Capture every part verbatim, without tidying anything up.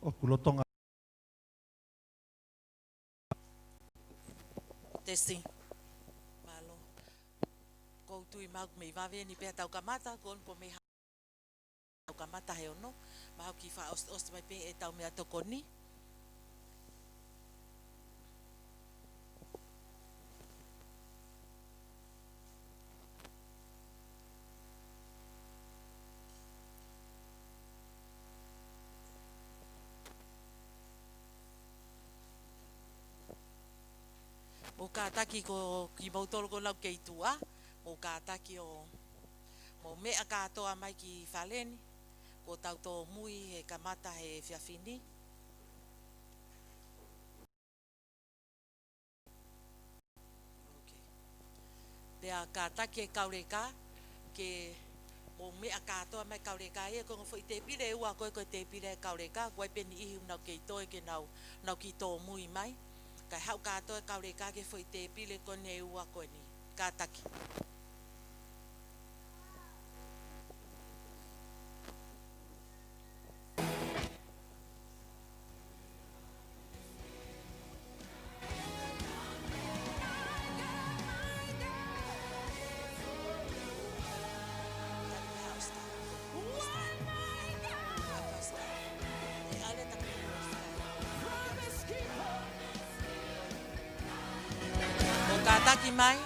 ʻoku lolotonga. Testing. Mālō. ʻOku ou tui maʻu mei vave ni pea tau kamata, ko, ko mei ha-, tau kamata he ono, mahalo kiʻi fakaʻosiʻosi mai pē ʻetau meʻatokoni. Mou kātaki ko kimoutolu ko ʻenau kei tuʻa, mou kātaki ʻo mou meʻa kātoa mai ki fale ni, kuo tau tōmui he kamata he efiafi ni. Ok. Pea kātaki e kau leka ke mou meʻa kātoa mai kau leka ia, ko e ongo foʻi tēpile ʻe ua ko ē ko e tēpile ʻa e kau leka, ʻoku ʻi ai pē niʻihi ʻoku nau kei toe ke nau, nau kiʻi tōmui mai. Kae haʻu kātoa e kau leka ki he foʻi tēpile ko eni ʻe ua ko eni. Kātaki. ʻO kātaki mai.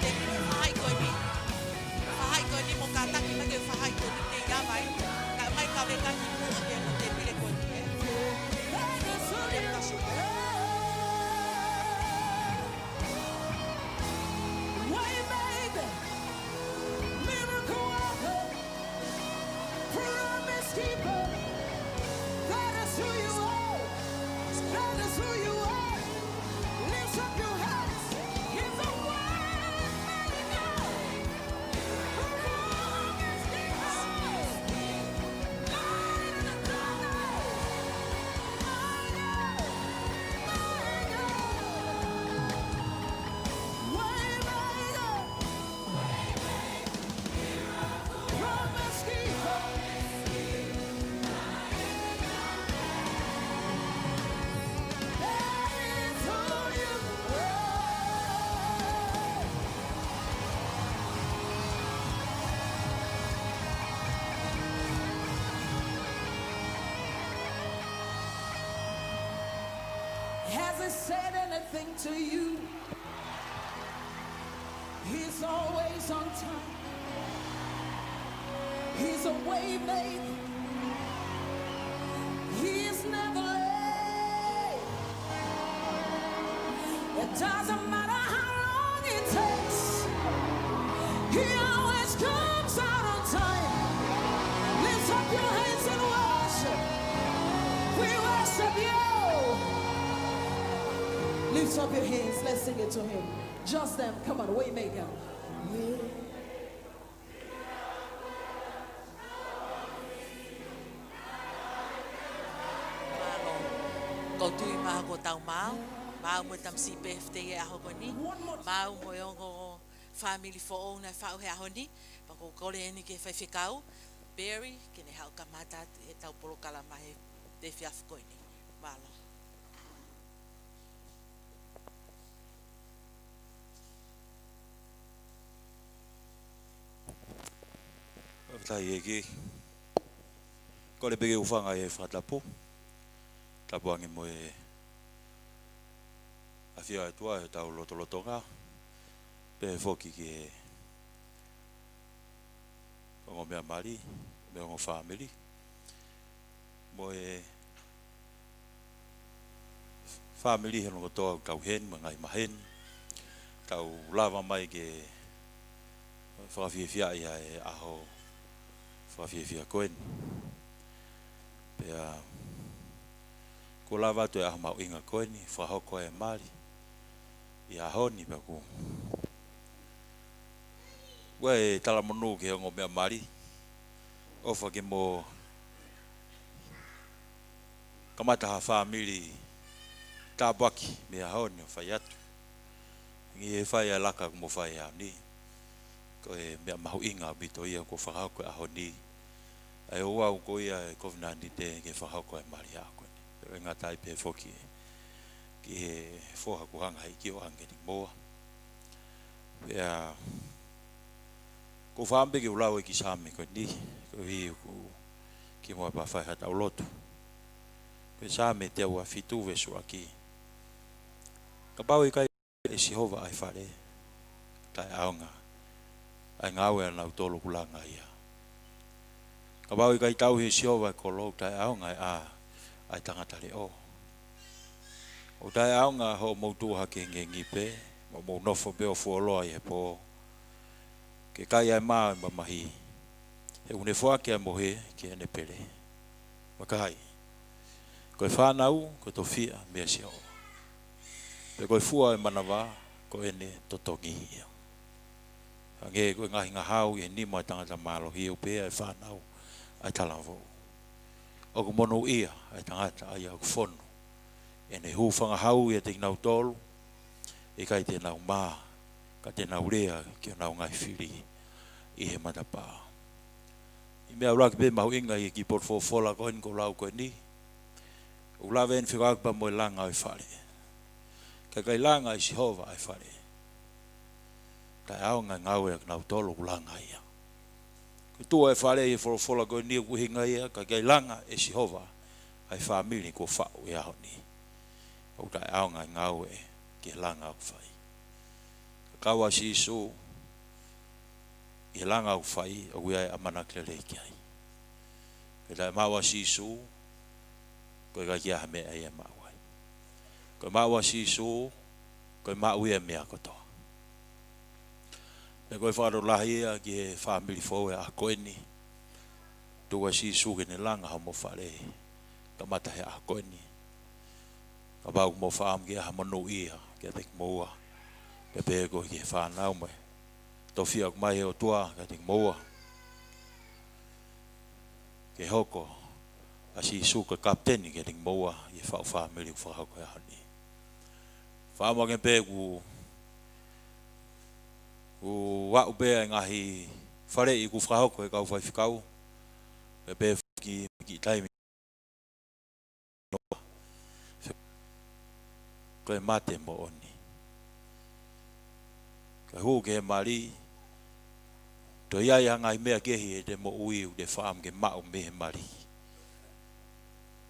Te pili faʻahi ko eni. Faʻahi ko eni mou kātaki mai ki he faʻahi ko eni te ia mai. Ka mai kau leka ki muʻa ke mo te pili ko eni, ē. Ia ka su. Waymaker, miracle worker, promise keeper. That is who you are. That is who you are. Lift up your hands. He's a waymaker. Promise keeper. Light in the darkness. My God. My God. Waymaker. Promise keeper. That is who you are. Has he said anything to you? He's always on time. He's a way maker. He is never late. It doesn't matter how long it takes. He always comes out on time. Lift up your hands and worship. We worship you. Lift up your hands. Let's sing it to him. Just them. Come on, Waymaker. Mālō. ʻOku ou tui mahalo kuo tau maʻu, maʻu mo e tamasiʻi pē ʻi he ʻaho ko eni, maʻu mo e ongo fāmili foʻou naʻe faʻu he ʻaho ni, pea ʻoku ou kole eni ki he faifekau, Barry, ke ne haʻu kamata atu ʻetau polokalama he efiafi ko eni. Mālō. Fakafetaʻi ʻEiki. Kole pē ke u hūfanga he fakatapu. Tapu ange mo e ʻafio ʻa e ʻOtua ʻi hotau lotolotonga. Pehē foki ki he ongo meʻa mali, mo e ongo fāmili. Mo e fāmili he longotoa ʻoku tau ʻi heni, mo e ngaahi maheni. Tau lava mai ke fakafiefiaʻi ʻa e ʻaho fakafiefia ko eni. Pea kuo lava atu e ʻaho mahuʻinga ko eni, fakahoko e mali ʻi he ʻaho ni pea ʻoku ʻi ai e talamonū ki he ongo meʻa mali. ʻOfa ke mo kamata ha fāmili tāpuaki mei he ʻaho ni ʻo fai atu. He ʻi he fai ʻa e laka kuo mo fai he ʻaho ni. Ko e meʻa mahuʻinga ʻaupito ia kuo fakahoko he ʻaho ni. ʻA e ouau ko ia ʻa e kovinānite ke fakahoko ʻa e mali he ʻaho ko eni. Pea ʻikai ngata ai pē foki ki he foha kuo hanga ʻe he ʻEiki ʻo ʻoange kiate kimoua. Pea ʻoku ou fakaʻamu pē ke u lau e kiʻi Saame ko eni, koeʻuhi ʻoku kimuʻa pea fai haʻatau lotu. Ko e Saame teau uofulu mā fitu veesi ʻuluaki. Kapau ʻe ʻikai ʻe Sihova ʻa e fale, taʻeʻaonga ʻa e ngāue ʻa kinautolu ʻoku langa ia. Kapau ʻe ʻikai tauhi ʻe Sihova ʻa e kolo, taʻeʻaonga ʻa e ʻā ʻa e tangata leʻo. ʻOku taʻeʻaonga hoʻomou tuʻu hake hengihengi pē, mo hoʻomou nofo pē ʻo fuoloa ʻi he pō, ke kai ʻa e mā ʻo e mamahi, he ʻoku ne foaki ʻa e mohe ki heʻene pele. Vakai, ko e fānau ko e tofiʻa meia Sihova, pea ko e fua ʻo e manava ko ʻene totongi ia. Hangē ko e ngaahi ngahau ʻi he nima ʻo e tangata mālohi, ʻoku pehē ʻa e fānau ʻa e talavou. ʻOku monūʻia ʻa e tangata ʻa ia ʻoku fonu ʻene hūfanga hau ʻiate kinautolu, ʻe ʻikai te nau mā, ka te nau lea ki honau ngaahi fili ʻi he matapā. ʻI he meʻa ʻuluaki pē mahuʻinga ʻi he kiʻi potu folofola ko eni kuo u lau ko eni, ʻoku lave ʻeni fekauʻaki pea mo e langa ʻo e fale. Ka ʻe ʻikai langa ʻe Sihova ʻa e fale, taʻeʻaonga ʻa e ngāue ʻa kinautolu ʻoku langa ia. Ko e tuʻu ʻa e fale ʻi he folofola ko eni ʻoku ʻuhinga ia, ka ʻe ʻikai langa ʻe Sihova ʻa e fāmili kuo faʻu he ʻaho ni, ʻoku taʻeʻaonga ʻa e ngāue ki he langa ʻoku fai. Ka kau ʻa Sīsū ʻi he langa ʻoku fai, ʻoku ʻi ai e ʻamanaki lelei ki ai. Ko e taʻemaʻu ʻa Sīsū, ko e ʻikai ke ʻi ai ha meʻa ia ʻe maʻu ai. Ko e maʻu ʻa Sīsū, ko e maʻu ia e meʻa kotoa. Pea ko e fakalotolahi ia ki he fāmili foʻou he ʻaho ko eni. Tuku ʻa Sīsū ke ne langa hoʻomo fale, kamata he ʻaho ko eni. Kapau ʻoku mo fakaʻamu ke ʻi ai ha monūʻia kiate kimoua, pea pehē ko e ki he fānau mo e tofiʻa ʻoku ʻomai ʻe he ʻOtua kiate kimoua, ke hoko ʻa Sīsū ko e kapiteni kiate kimoua ʻi he faʻu fāmili ʻoku fakahoko he ʻaho ni. Fakaʻamu ange pē kuo, kuo aʻu pē ʻa e ngaahi faleʻi kuo fakahoko ʻe he kau faifekau, pea pehē foki ki he taimi ko e mate moʻoni. Ka hū ki he mali, toe ʻi ai ha ngaahi meʻa kehe ʻi heʻete moʻui ʻoku te fakaʻamu ke maʻu mei he mali.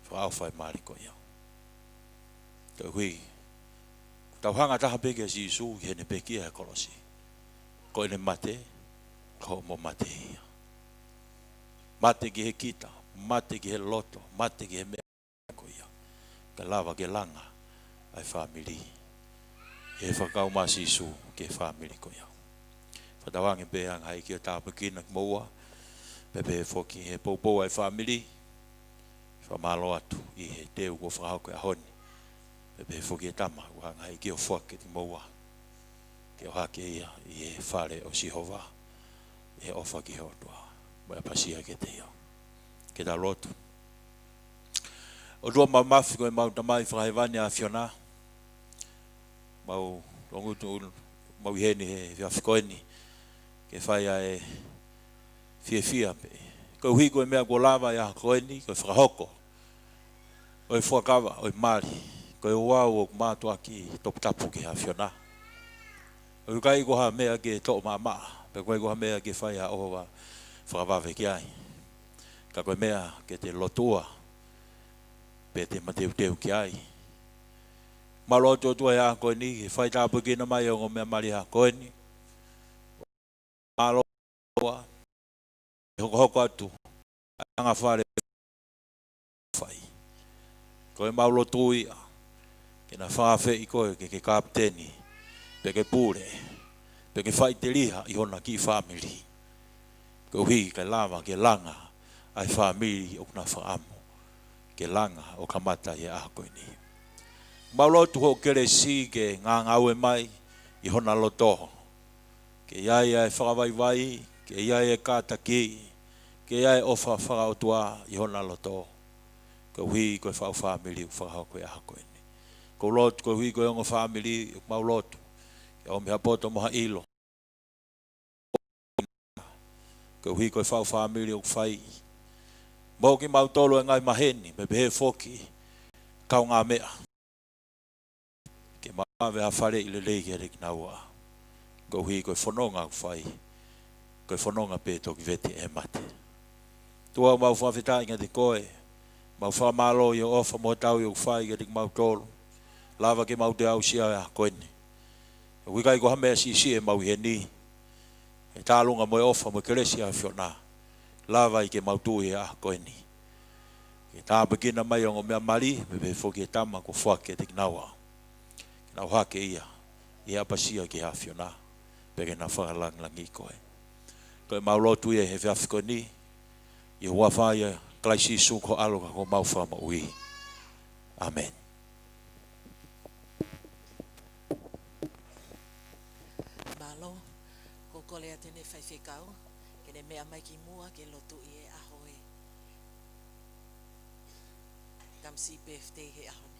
Fakaʻofa e mali ko ia. Koeʻuhi, tau hanga taha pē kia Sīsū, ki heʻene pekia he kolosi. Ko ʻene mate, ko hoʻomo mate ia. Mate ki he kita, mate ki he loto, mate ki he meʻa ko ia, kae lava ke langa ʻa e fāmili. ʻE fakakau mai ʻa Sīsū ki he fāmili ko ia. Fakatauange pē ʻe he ʻEiki ʻo tāpuekina kimoua, pea pehē foki he poupou ʻa e fāmili. Fakamālō atu ʻi he teu kuo fakahoko he ʻaho ni. Pea pehē foki ʻe he tama, ʻe he ʻEiki ʻo foaki kimoua ke ʻohake ia ʻi he fale ʻo Sihova, ʻi he ʻofa ki he ʻOtua mo e ʻapasia kiate ia. Ke tau lotu. ʻOtua Māfimafi, ko ʻemau Tamai Fakahēvani ʻa e ʻAfiona, mau longutu mau ʻi heni he efiafi ko eni ke fai ʻa e fiefia pē. Koeʻuhi ko e meʻa kuo lava ʻi he ʻaho ko eni, ko e fakahoko ʻo e fuakava ʻo e mali, ko e ouau ʻoku mātuʻaki toputapu ki he ʻAfiona. ʻOku ʻikai ko ha meʻa ke toʻo maʻamaʻa, pe ʻoku ʻikai ko ha meʻa ke fai ha ʻofa fakavave ki ai. Ka ko e meʻa ke te lotua, pea te mateuteu ki ai. Mālō ʻOtua he ʻaho ko eni, ke fai tāpuekina mai ʻa e ongo meʻa mali he ʻaho ko eni. Mālō ʻOtua, ʻe hokohoko atu ʻa e anga fale fai. Ko ʻemau lotu ia, ke na fakaafeʻi koe ke ke kapiteni, pe ke pule, pe ke faʻiteliha ʻi hona kiʻi fāmili. Koeʻuhi kae lava ke langa ʻa e fāmili ʻoku na fakaʻamu ke langa ʻo kamata ʻi he ʻaho ko eni. Mau lotu hoʻo kelesi ke ngāngāue mai ʻi hona loto. Ke ʻi ai ʻa e fakavaivai, ke ʻi ai e kātaki, ke ʻi ai e ʻofa fakaʻotua ʻi hona loto. Koeʻuhi ko e faʻu fāmili ʻoku fakahoko he ʻaho ko eni. Ko e lotu, koeʻuhi ko e ongo fāmili, mau lotu ʻOmi ha poto mo ha ʻilo. Koeʻuhi ko e faʻu fāmili ʻoku fai. Mo kimautolu e ngaahi maheni, pea pehē foki kaungāmeʻa. Ke mau ʻave ha faleʻi lelei kiate kinaua. Koeʻuhi ko e fononga ʻoku fai. Ko e fononga pē toki vete ʻe he mate. ʻOtua, mau fakafetaʻi kiate koe. Mau fakamālō ʻi hoʻo ʻofa mo e tauhi ʻoku fai kiate kimautolu. Lava ke mau toe aʻusia e ʻaho ko eni. ʻOku ʻikai ko ha meʻa siʻisiʻi ʻemau ʻi heni. ʻI he tālunga mo e ʻofa mo e kelesi ʻa e ʻAfiona. Lava ai ke mau tuʻu ʻi he ʻaho ko eni. Ke tāpuekina mai ongo meʻa mali, pea pehē foki e tama kuo foaki kiate kinaua. Ke nau hake ia, ʻi he ʻapasia ki he ʻAfiona. Pea ke na fakalāngilangiʻi koe. Ko ʻemau lotu ia ʻi he efiafi ko eni. ʻI he huafa ʻo Kalaisi Sīsū ko ho ʻAlo ka ko homau Fakamoʻui. ʻĀmeni. Mālō, ʻoku ou kole atu ʻe he faifekau, ke ne meʻa mai ki muʻa ke lotu ʻi he ʻaho ē. Kamisi birthday he ʻaho ni.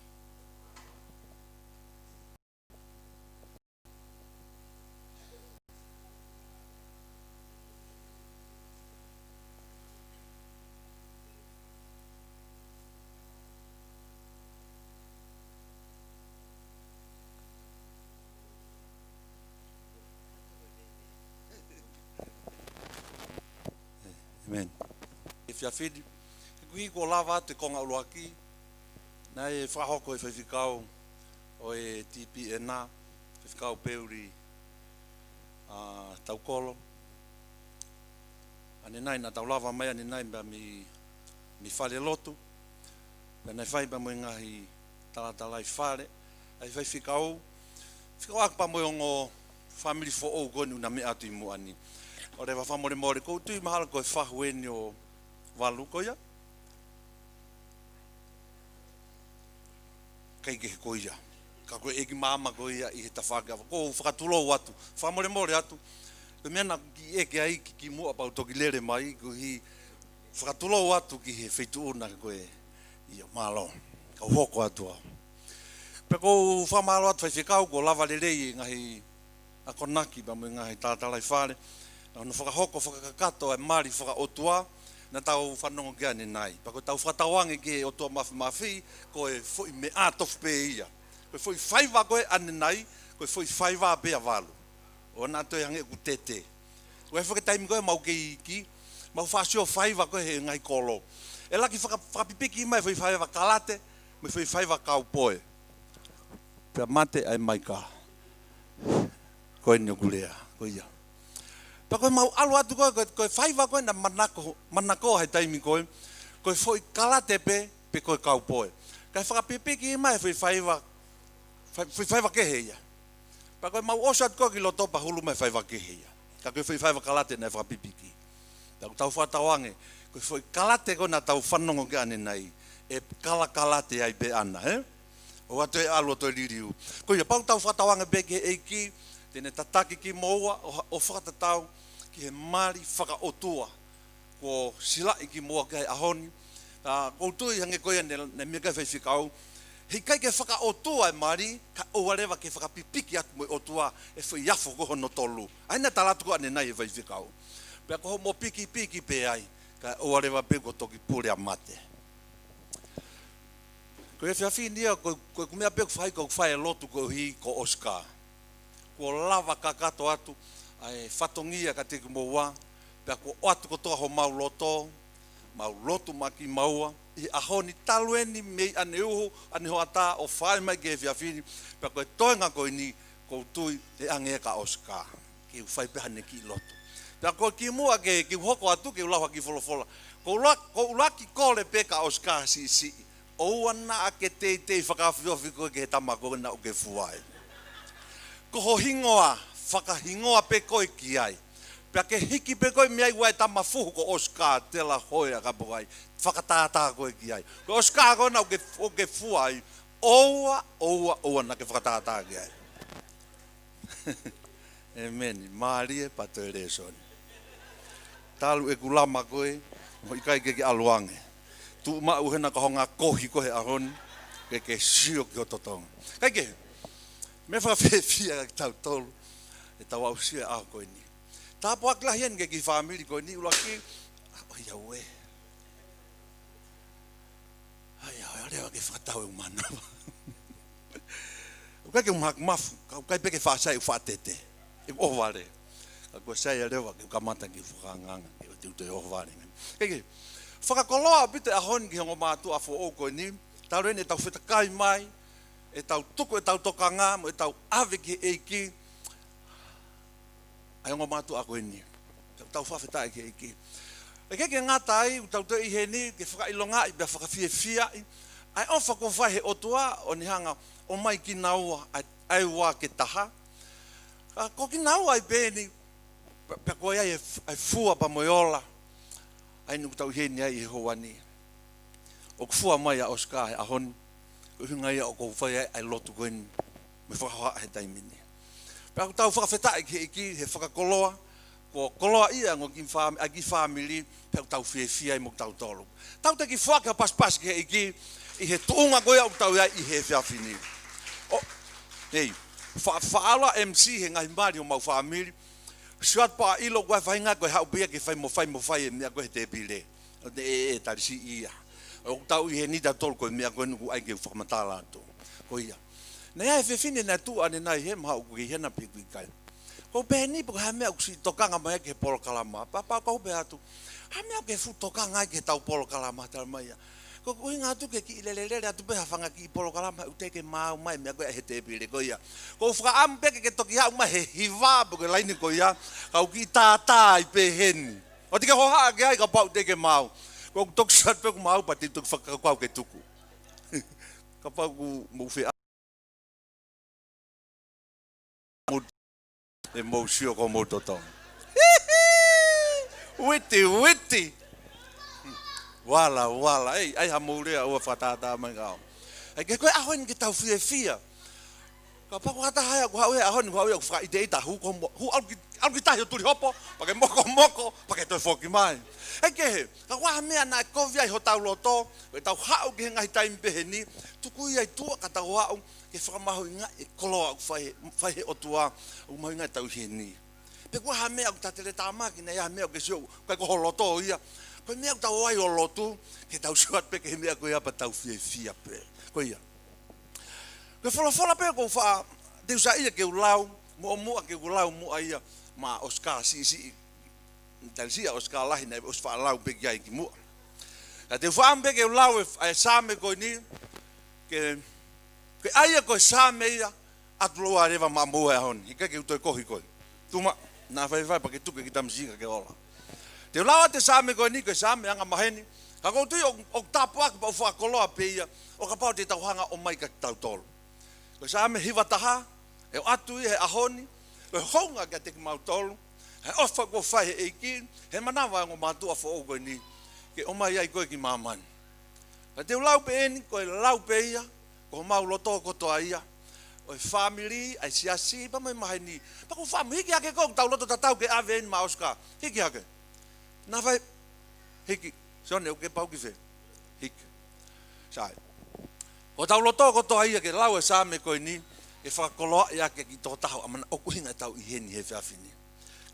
ʻĒmeni. Efiafi ni, he kuo lava atu e konga ʻuluaki, naʻe fakahoko ʻe he faifekau ʻo e T P N, faifekau Peuli, ʻa, Taukolo. ʻAnenai naʻa tau lava mai ʻanenai mei, mei fale lotu. Pea naʻe fai pea mo e ngaahi talatalaifale ʻa e faifekau. Fekauʻaki pea mo e ongo fāmili foʻou ko eni ʻoku na meʻa atu ʻi muʻa ni. ʻOleva, fakamolemole, ʻoku ou tui mahalo ko e fahu eni ʻo valu ko ia. ʻIkai ke he ko ia. Ka ko e ʻeiki maama ko ia ʻi he tafaʻaki ʻa, ʻoku ou fakatulou atu. Fakamolemole atu. Ko e meʻa naʻa ku kiʻi ʻeke ai ki, ki muʻa pea u toki lele mai, koeʻuhi fakatulou atu ki he feituʻu na ko ē. ʻIo, mālō. Kau hoko atu au. Pea ʻoku ou fakamālō atu faifekau, kuo lava lelei e ngaahi akonaki pea mo e ngaahi talatalaifale. Naʻa nau fakahoko fakakakato e mali fakaʻotua naʻa tau fanongo ki ai ʻanenai. Pea ko ʻetau fakatauange ki he ʻOtua Mafimafi, ko e foʻi meʻa tofu pē ia. Ko e foʻi faiva ko ē ʻanenai, ko e foʻi faiva pē ia ʻa valu. ʻOua naʻa toe hangē ʻoku tete. Ko e foʻi taimi ko ē ʻemau kei iiki, mau faʻa sio faiva ko ē he ngaahi kolo. ʻE lava ke faka-, fakapipiki mai foʻi faiva kalate, mo e foʻi faiva kaupoe. Pea mate ai mai ka. Ko eni ʻoku lea, ko ia. Pea ko ʻemau ʻalu atu ko ē, ko e, ko e faiva ko ē naʻa manako, manako he taimi ko ē, ko e foʻi kalate pē, pe ko e kaupoe. Kae fakapipiki mai foʻi faiva, fai-, foʻi faiva kehe ia. Pea ko ʻemau ʻosi atu ko ē ki loto pea hulu mai faiva kehe ia. Ka ko e foʻi faiva kalate naʻe fakapipiki. Tau, tau fakatauange, ko e foʻi kalate ko ē naʻa tau fanongo ki ai ʻanenai, ʻe kalakalate ai pē ʻana, he? ʻOua toe ʻalu ʻo toe liliu. Ko ia, pea ʻoku tau fakatauange pē ki he ʻEiki, te ne tataki kimoua ʻo, ʻo fakatatau ki he mali fakaʻotua kuo silaʻi kimoua ki ai he ʻaho ni. ʻA, ʻoku ou tui hangē ko ia naʻe, naʻe meʻa ki ai e faifekau. Heʻikai ke fakaʻotua e mali, kae ʻoua leva ke fakapipiki atu mo e ʻOtua he foʻi afo ko hono tolu. ʻA ia naʻe tala atu ko ē ʻanenai ʻe he faifekau. Pea ko hoʻomo pikipiki pē ai, kae ʻoua leva pē kuo toki pule ʻa mate. Ko e efiafi ni ia, ko, ko ʻeku meʻa pē ʻoku fai, ko ʻeku fai e lotu koeʻuhi ko Oscar. Kuo lava kakato atu ʻa e fatongia kiate kimoua, pea kuo ʻoatu kotoa homau loto, mau lotu maʻa kimaua, ʻi he ʻaho ni talu eni mei ʻanehu, ʻanehoʻatā ʻo fai mai ki he efiafi ni, pea ko e toenga ko eni, ʻoku ou tui ʻe ʻange ia kia Oscar. Ke u fai pē haʻane kiʻi lotu. Pea ko e kimuʻa ke, ke u hoko atu ke u lau ha kiʻi folofola. Ko ʻeku ʻuluaki, ko ʻeku ʻuluaki kole pē kia Oscar siʻisiʻi. ʻOua naʻa ke teitei fakaofiofi koe ki he tama ko ē naʻa ke fua ai. Ko ho hingoa, fakahingoa pē koe ki ai. Pea ke hiki pē koe mei ai ʻa e tama fuhu ko Oscar Tela Hoea Kapokai. Fakatātā koe ki ai. Ko Oscar ko ē naʻa ke, ʻo ke fua ai. ʻOua, ʻoua, ʻoua naʻa ke fakatātā ki ai. ʻĒmeni. Mālie pea toe lēsoni. Talu ʻeku lama koe, mo ʻikai ke ke ʻalu ange. Tuʻu maʻu hena ka honga kohi koe he ʻaho ni, ke ke sio ki ho totongi. Kae kehe, Meʻa fakafiefia kiate kitautolu ʻetau aʻusia e ʻaho ko eni. Tāpuaki lahi eni ki he kiʻi fāmili ko eni, ʻuluaki. ʻOiauē. ʻOiauē, ʻoku leva ke fakatau e manava. ʻOku ʻikai ke u maku mafu, ka ʻoku ʻikai pē ke faʻa sai ʻeku faʻa tete. ʻEku ʻohovale. Ka kuo sai ʻa leva ke u kamata ke u fakaangaanga, ke u toe ʻohovale. Ke, ke fakakoloa ʻaupito e ʻaho ni ki he ongo mātuʻa foʻou ko eni, talu eni ʻetau fetakai mai, ʻetau tuku ʻetau tokanga, mo ʻetau ʻave ki he ʻEiki, ʻa e ongo mātuʻa ko eni. Tau fakafetaʻi ki he ʻEiki. ʻIkai ke ngata ai, ʻoku tau toe ʻi heni, ke fakaʻilongaʻi, pea fakafiefiaʻi ʻa e ʻofa kuo fai he ʻOtua, ʻo ne hanga ʻo ʻomai kinaua ʻa e, ʻa e ua ke taha. Ka ko kinaua ai pē eni, pea, pea ko ia ʻa e, ʻa e fua pea mo e ola. ʻA eni ʻoku tau ʻi heni ai he houa ni. ʻOku fua mai ʻa Oscar he ʻaho ni. Ko e ʻuhinga ia ʻoku ou fai ai ʻa e lotu ko eni. Mo e fakahohaʻa he taimi ni. Pea ʻoku tau fakafetaʻi ki he ʻEiki he fakakoloa. Kuo koloaʻia e ongo kiʻi fām-, ʻa e kiʻi fāmili. Pea ʻoku tau fiefia ai mo kitautolu. Tau toki foaki ha pasipasi ki he ʻEiki. ʻI he tuʻunga ko ia ʻoku tau ʻi ai ʻi he efiafi ni. ʻO, hei, fa-, faʻa ʻalu ʻa M C he ngaahi mali ʻo homau fāmili. Sio atu pea ʻilo ʻoku ʻi ai e faʻahinga ko e haʻu pē ia ke fai mo fai mo fai e meʻa ko ē he tēpile. ʻO te e, e talisi ia. ʻOku tau ʻi heni tautolu ko e meʻa ko eni ʻoku ʻai ke u fakamatala atu. Ko ia. Naʻe ʻi ai e fefine naʻe tuʻu ʻanenai he maha ʻoku kei hena pē ʻoku ʻikai. Ko u pehē ni pe ko e hā e meʻa ʻoku siʻi tokanga mai ki he polokalama. Pea, pea ko u pehē atu. Hā e meʻa ʻoku ke fuʻu tokanga ai ki heʻetau polokalama, tala mai ia. Ko, ko e ʻuhinga atu ke kiʻi lelelele atu pē ha fanga kiʻi polokalama ʻoku teʻeki ke maau mai e meʻa ko ē he tēpile ko ia. Ko u fakaʻamu pē ke, ke toki haʻu mai he hiva pe ko e laine ko ia, ka u kiʻi tātā ai pē heni. ʻOua te ke hohaʻa ki ai kapau teʻeki ke maau. Ko u toki sio atu pē ʻoku maau pea te u toki fakakaukau ke tuku. Kapau ʻoku mou fie ʻe mou sio ko mou totongi. Uiti, uiti. Uala, uala. Ei, ʻai ha mou lea ʻoua fakatātā mai ka au. ʻAi ke ko e ʻaho eni ke tau fiefia. Kapau ko ha taha ia ʻoku haʻu he ʻaho ni, ʻoku haʻu ia ʻoku fakaʻiteʻita, hū ko mo-, hū ʻalu ki, ʻalu ki tahi ʻo tuli hopo, pea ke mokomoko, pea ke toe foki mai. ʻAi ke he, ka ko e hā e meʻa naʻe kovi ai hotau loto, ko ʻetau haʻu ki he ngaahi taimi pehē ni, tuku ia ʻi tuʻa ka tau haʻu, ke fakamahuʻingaʻi e koloa ʻoku fai, fai he ʻOtua, ʻoku mahuʻinga ʻetau ʻi heni. Pe ko e hā e meʻa ʻoku tatele tāmaki, naʻe ʻi ai e meʻa ʻoku ke sio, ʻikai ko ho loto ia. Ko e meʻa ʻoku tau ō ai ʻo lotu, ke tau sio atu pē ki he meʻa ko ia pea tau fiefia pē. Ko ia. Ko e folofola pē ʻoku ou faʻa, te u saiʻia ke u lau, mo muʻa ke u lau muʻa ia, maʻa Oscar siʻisiʻi. Talisi ʻa Oscar lahi naʻe ʻosi faʻa lau pē ki ai kimuʻa. Ka te u faʻa ʻamu pē ke u lau e, e Saame ko eni, ke, ke ʻai ia ko e Saame ia, ʻatu loa leva maʻa moua e ʻaho ni, heʻikai ke u toe kohi koe. Tuma, naʻa faifai pea ke tuku e kiʻi tamasiʻi ka ke ola. Te u lau atu e Saame ko eni, ko e Saame angamaheni, ka ʻoku ou tui ʻoku, ʻoku tāpuaki pea ʻoku fakakoloa pē ia, ʻo kapau te tau hanga ʻo ʻomai kia kitautolu. Ko e Saame hiva taha, ʻe ʻoatu ia he ʻaho ni, ko e hounga kiate kimautolu, he ʻofa kuo fai he ʻEiki, he manava e ongo mātuʻa foʻou ko eni, ke ʻomai ai koe ki māmani. Ka te u lau pē eni, ko e lau pē ia, ko homau loto kotoa ia, ʻo e fāmili, ʻa e siasi, pea mo e maheni. Pea ʻoku ou faʻa ʻamu, hiki hake ko ē ʻoku tau loto tatau ke ʻave eni maʻa Oscar. Hiki hake. Naʻa faifai, hiki. Sione, ʻoku ke pau ki fē? Hiki. Sai. Ko hotau loto kotoa ia ke lau e Saame ko eni, ke fakakoloaʻi ʻaki e kiʻi tokotaha ʻo ʻamanaki ʻoku ʻuhinga ʻetau ʻi heni he efiafi ni.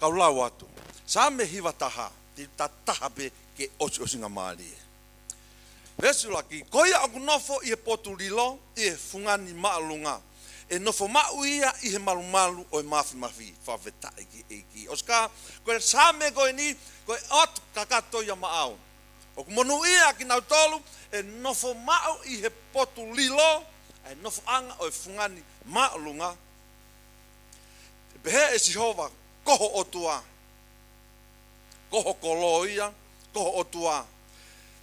Kau lau atu. Saame hiva taha, te u tatala pē ke ʻosiʻosingamālie. Veesi ʻuluaki, ko ia ʻoku nofo ʻi he potu lilo, ʻi he fungani māʻolunga. ʻE nofo maʻu ia ʻi he malumalu ʻo e māfimafi, fakafetaʻi ki he ʻEiki. Oscar, ko e Saame ko eni, ko e ʻoatu kakato ia maʻau. ʻOku monūʻia kinautolu, ʻe nofo maʻu ʻi he potu lilo, ʻa e nofoʻanga ʻo e fungani māʻolunga. Pehē ʻe Sihova, ko ho ʻOtua. Ko ho kolo ia, ko ho ʻOtua.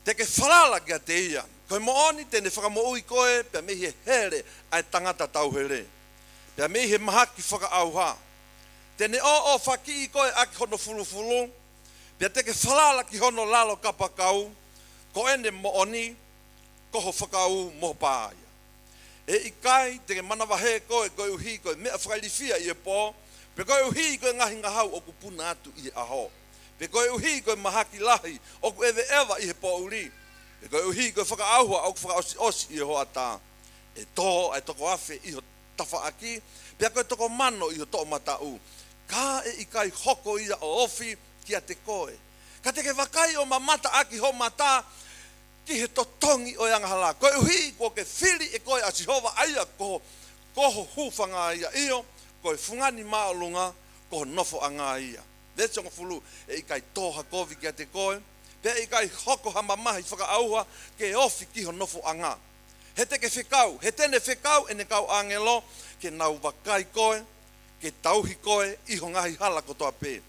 Te ke falala kiate ia. Ko e moʻoni te ne fakamoʻui koe, pea mei he hele ʻa e tangata tauhele. Pea mei he mahaki fakaʻauha. Te ne ʻōʻōfakiʻi koe ʻaki hono fulufulu. Pea te ke falala ki hono lalo kapakau. Ko ʻene moʻoni, ko ho fakaū mo ho pā ia. ʻE ʻikai te ke manavahē koe koeʻuhi ko e meʻa fakailifia ʻi he pō, pe koeʻuhi ko e ngaahi ngahau ʻoku puna atu ʻi he ʻaho, pe koeʻuhi ko e mahaki lahi ʻoku ʻeveʻeva ʻi he poʻuli, pe koeʻuhi ko e fakaʻauha ʻoku fakaʻosiʻosi ʻi he hoʻatā. ʻE tō ʻa e toko afe ʻi ho, tafaʻaki, pea ko e toko mano ʻi ho toʻomataʻu. Ka ʻe ʻikai hoko ia ʻo ofi kiate koe. Ka te ke vakai ʻo mamata ʻaki ho mata ki he totongi ʻo e angahala. Koeʻuhi kuo ke fili ʻe koe ʻa Sihova ʻa ia ko, ko ho hūfanga ia, ʻio, ko e fungani māʻolunga ko ho nofoʻanga ia. Veesi hongofulu, ʻe ʻikai tō ha kovi kiate koe, pea ʻe ʻikai hoko ha mamahi fakaʻauha ke ofi ki ho nofoʻanga. He te ke fekau, he te ne fekau ʻene kau ʻāngelo ke nau vakai koe, ke tauhi koe ʻi ho ngaahi hala kotoa pē.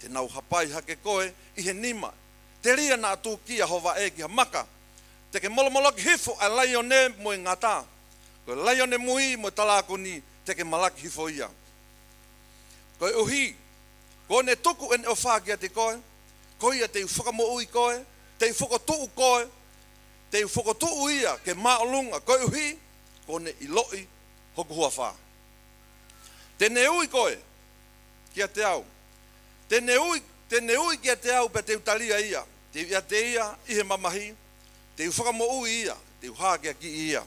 Te nau hapai hake koe ʻi he nima, telia naʻa tūkia ho vaʻe ki ha maka. Te ke molomoloki hifo ʻa e laione mo e ngata, ko e laione mui mo e talākoni te ke malaki hifo ia. Koeʻuhi kuo ne tuku ʻene ʻofa kiate koe, ko ia te u fakamoʻui koe, te u fokotuʻu koe, te u fokotuʻu ia ke māʻolunga, koeʻuhi kuo ne ʻiloʻi hoku huafa. Te ne ui koe kiate au. Te ne ui, te ne ui kiate au pea te u talia ia. Te u ʻiate ia ʻi he mamahi. Te u fakamoʻui ia. Te u hākeakiʻi ia.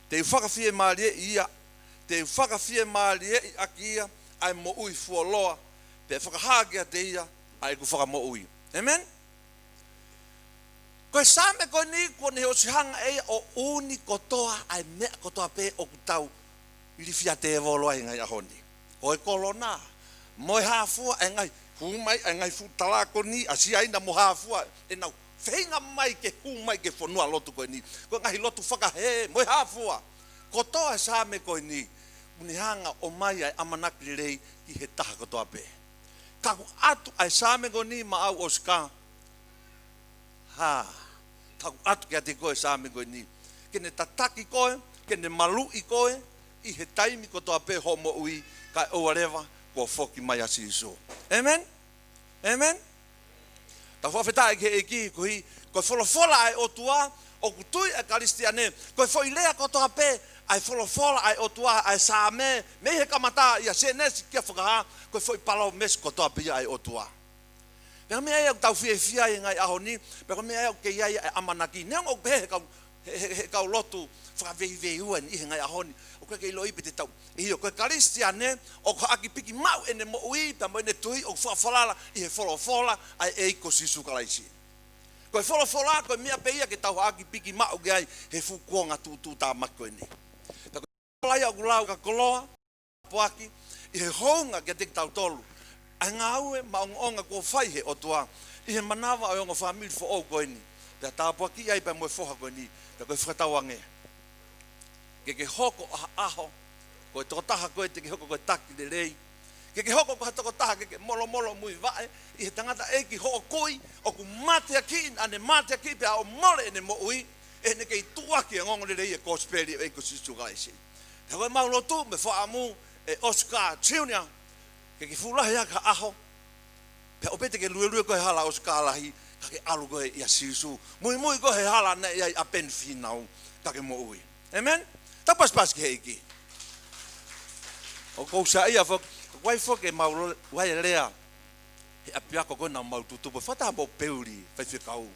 Te u fakafiemālieʻi ia. Te u fakafiemālieʻi ʻaki ia ʻa e moʻui fuoloa. Pea fakahā kiate ia ʻa ʻeku fakamoʻui. Amen? Ko e Saame ko eni, kuo ne ʻosi hanga ʻe ia ʻo ʻuni kotoa ʻa e meʻa kotoa pē ʻoku tau ilifia tēvolo ai he ngaahi ʻaho ni. Ko e kolona, mo e hā fua ʻa e ngaahi, hū mai ʻa e ngaahi fuʻu talākoni ʻa Siaina mo hā fua, ʻenau feinga mai ke hū mai ki he fonua lotu ko eni. Ko e ngaahi lotu fakahē, mo e hā fua. Kotoa e Saame ko eni, kuo ne hanga ʻo ʻomai ʻa e ʻamanaki lelei ki he taha kotoa pē. Ka ʻoku ʻatu ʻa e Saame ko eni maʻau ʻOsika. Hā, taku atu kiate koe Saame ko eni. Ke ne tataki koe, ke ne maluʻi koe, ʻi he taimi kotoa pē hoʻo moʻui, kae ʻoua leva kuo foki mai ʻa Sīsū. Amen? Amen? Tau fakafetaʻi ki he ʻEiki, koeʻuhi, ko e folofola ʻa e ʻOtua, ʻoku tui ʻa e Kalisitiane, ko e foʻi lea kotoa pē, ʻa e folofola ʻa e ʻOtua, ʻa e Saame, mei he kamata ʻia Sēnesi kia Fakahā, ko e foʻi palōmesi kotoa pē ia ʻa e ʻOtua. Pea ko e meʻa ia ʻoku tau fiefia ai he ngaahi ʻaho ni, pea ko e meʻa ia ʻoku kei ʻi ai ʻa e ʻamanaki. Neongo ʻoku pehē he kau, he, he, he kau lotu fakaveiveiua ʻi he ngaahi ʻaho ni. ʻOku ʻikai ke ʻiloʻi pe te tau. ʻIo, ko e Kalisitiane, ʻoku ʻaʻaki piki maʻu ʻene moʻui, pea mo ʻene tui, ʻoku fakafalala ʻi he folofola ʻa e ʻEiki ko Sīsū Kalaisi. Ko e folofola, ko e meʻa pē ia ke tau ʻaʻaki piki maʻu ki ai he fuʻu kuonga tuʻutuʻutāmaki ko eni. Pea ko e folofola ia ʻoku lau ka koloa, tāpuaki, ʻi he hounga kiate kitautolu ʻa e ngāue maʻongoʻonga kuo fai he ʻOtua, ʻi he manava ʻo e ongo fāmili foʻou ko eni. Pea tāpuakiʻi ai pea mo e foha ko eni, pea ko e fakatauange. Ke ke hoko ʻa ha ʻaho, ko e tokotaha koe te ke hoko ko e taki lelei. Ke ke hoko ko ha tokotaha ke ke molomolo muivaʻe, ʻi he tangataʻeiki hoʻo kui, ʻoku mateakiʻi, naʻa ne mateakiʻi pea ʻo mole ʻene moʻui, ʻi heʻene kei tuʻuaki ʻa e ongoongolelei ʻa e kosipeli ʻo e ʻEiki ko Sīsū Kalaisi. Pea ko e mau lotu mo e fakaʻamu ʻe ʻOsika Junior, ke ke fuʻu lahi ʻaki ha ʻaho, pea ʻoua pē te ke luelue koe he hala ʻa ʻOsika lahi, ka ke ʻalu koe ʻia Sīsū. Muimui koe he hala naʻe ʻi ai ʻa Peni Fīnau, ka ke moʻui. Amen? Tau pasipasi ki he ʻEiki. ʻOku ou saiʻia foki, ʻoku ʻi ai foki ʻemau lo-, ʻoku ʻi ai e lea he ʻapiako ko ē naʻa mau tutupu, fakataha mo Peuli, faifekau.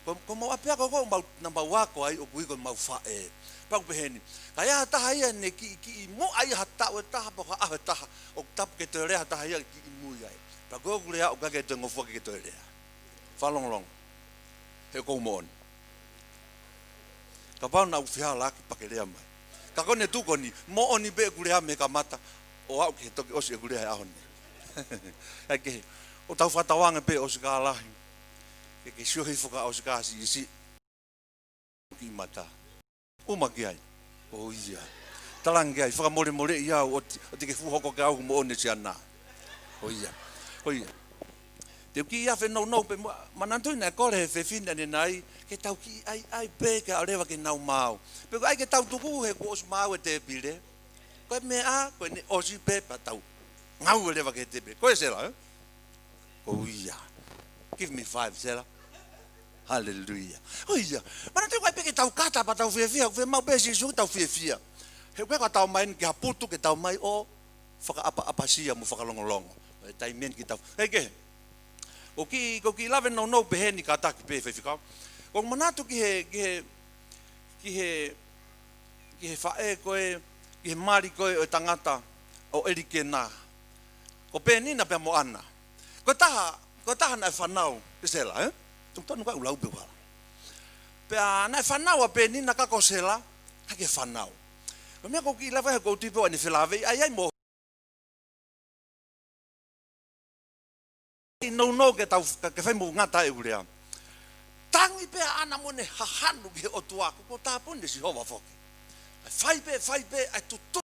Ko, ko ʻemau ʻapiako ko ē ʻoku mau, naʻa mau ako ai ʻoku ui ko ʻemau faʻē. Pea ʻoku pehē ni, ka ʻi ai ha taha ia ne kiʻi, kiʻi muʻa ia ha taʻu ʻe taha, pe ko ha ʻaho ʻe taha, ʻoku tapu ke toe lea ha taha ia kiʻi mui ai. Pea ko ʻeku lea ʻoku ʻikai ke toe ngofua ke ke toe lea. Fakalongolongo. He ʻoku ou moʻoni. Kapau naʻa ku fihalaaki pea ke lea mai. Ka ko ʻene tuʻu ko eni, moʻoni pē ʻeku lea mei he kamata, ʻo aʻu ki he toki ʻosi ʻeku lea he ʻaho ni. ʻIkai ke, ʻoku tau fakatauange pē ʻOsika lahi. Ke ke sio hifo ki ʻOsika siʻisiʻi. Kiʻi mata. ʻUma ki ai. ʻOia. Talaange ki ai, fakamolemoleʻi au, ʻoua te, ʻoua te ke fuʻu hoko ke au moʻoni siana. ʻOia. ʻOia. Te u kiʻi afe nounou pē mo, manatuʻi naʻe kole he fefine ʻanenai, ke tau kiʻi ʻaiʻai pē kae ʻoua leva ke nau maau. Pea ko e ʻai ke tau tuku he kuo ʻosi maau e tēpile. Ko e meʻa, ko ʻene ʻosi pē pea tau ngaue leva ki he tēpile. Ko e sela, ē? ʻOia. Give me five, sela. Haleluia. ʻOia. Manatuʻi ko e ʻai pē ke tau kata pea tau fiefia, ʻoku fiemaʻu pē ʻe Sīsū ke tau fiefia. He ʻoku ʻikai ko haʻatau mai eni ke haputu, ke tau mai ʻo fakaʻapaʻapasia mo fakalongolongo. ʻE taimi eni ke tau. Hei ke. ʻOku kiʻi, ʻoku kiʻi lave nounou pehē ni kātaki pē faifekau. ʻOku ou manatu ki he, ki he, ki he, ki he faʻē ko ē, ʻi he mali ko ē ʻo e tangata ʻo ʻElikena, ko Penina pea mo ʻAna. Ko e taha, ko e taha naʻe fānau, ʻe Sela, ē? Tonu ka ʻoku lau pē hala. Pea naʻe fānau ʻa Penina ka ko Sela, ʻikai ke fānau. Ko e meʻa ʻoku ou kiʻi lave ai, ʻoku ou tui pē ʻoku ʻi ai ʻene felāveʻi, ʻa ia ʻoku mou ʻi nounou ke tau, ke, ke fai mo ngata e ulea. Tangi pē ʻa ʻAna mo ʻene hahanu ki he ʻOtua, ko, ko e tāpuni ʻe Sihova foki. ʻAi fai pē, fai pē, ʻai tutu.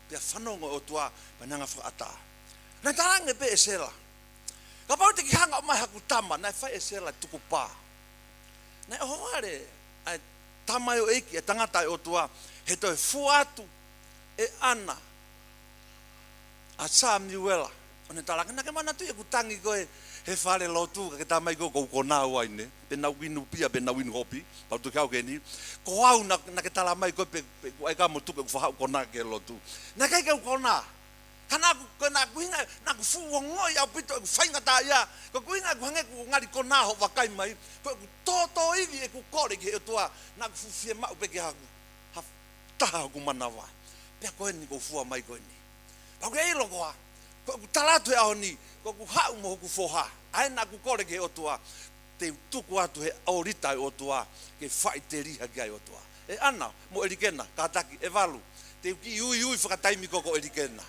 Pea fanongo e ʻOtua, pea ne hanga fakaʻatā. Naʻe talaange pē ʻe Sela, kapau te ke hanga ʻo ʻomai haku tama, naʻe fai ʻe Sela tukupā. Naʻe ʻohovale ʻa e tamaioʻeiki, ʻa e tangata ʻa e ʻOtua, he toe fua atu ʻe ʻAna ʻa Samiuela, ʻo ne talaange, naʻa ke manatuʻi ʻeku tangi ko ē he falelotu, ka ke tā mai ko ē ʻoku ou konā uaine, pe naʻá ku inu pia, pe naʻá ku inu hopi, pea u toki haʻu ki heni. Ko au naʻa, naʻa ke tala mai ko ē pe, pe ʻoku ʻai ka mo tuku ʻeku faʻahi ʻo konā ki he lotu. Naʻe ʻikai ke u konā. Ka naʻá ku, ko naʻá ku hinga, naʻá ku fuʻu ongoʻi ʻaupito ʻeku faingataʻaʻia, ko ʻeku hinga ʻeku hangē ʻoku ngali konā hoʻo vakai mai, ko ʻeku tōtōivi ʻeku kole ki he ʻOtua, naʻá ku fuʻu fiemaʻu pē ke haku ha taha hoku manava. Pea ko eni ʻoku ou fua mai ko eni. Pea ʻoku ke ʻilo koā, ko ʻeku tala atu he ʻaho ni, ko ʻeku haʻu mo hoku foha, ʻa ē naʻá ku kole ki he ʻOtua, te u tuku atu he ʻōlita ʻo e ʻOtua, ke faʻiteliha ki ai ʻa e ʻOtua. ʻE ʻAna mo ʻElikena, kātaki ʻe valu, te u kiʻi uiui fakataimi ko ē ko ʻElikena.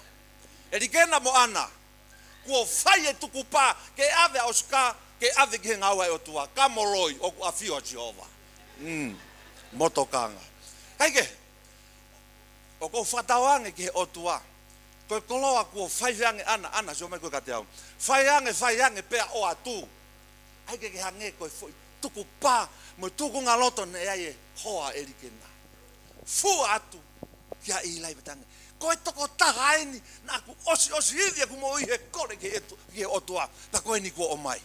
ʻElikena mo ʻAna, kuo fai e tukupā ke ʻave ʻa ʻOsika, ke ʻave ki he ngāue ʻa e ʻOtua, ka mo loi ʻoku ʻafio ʻa Sihova. Mm, mo tokanga. Kae kehe, ʻoku ou fakatauange ki he ʻOtua, ko e koloa kuo fai ange ʻe ʻAna, ʻAna, sio mai ko ē kiate au. Fai ange, fai ange, pea ʻoatu. ʻAi ke ke hangē ko e foʻi tukupā mo e tūkunga loto naʻe ʻi ai e hoa ʻo ʻElikena. Fua atu kia ʻĪlai pea talaange, ko e tokotaha eni naʻá ku ʻosiʻosiʻi ʻeku moʻui he kole ki he ʻEtu-, ki he ʻOtua, pea ko eni kuo ʻomai.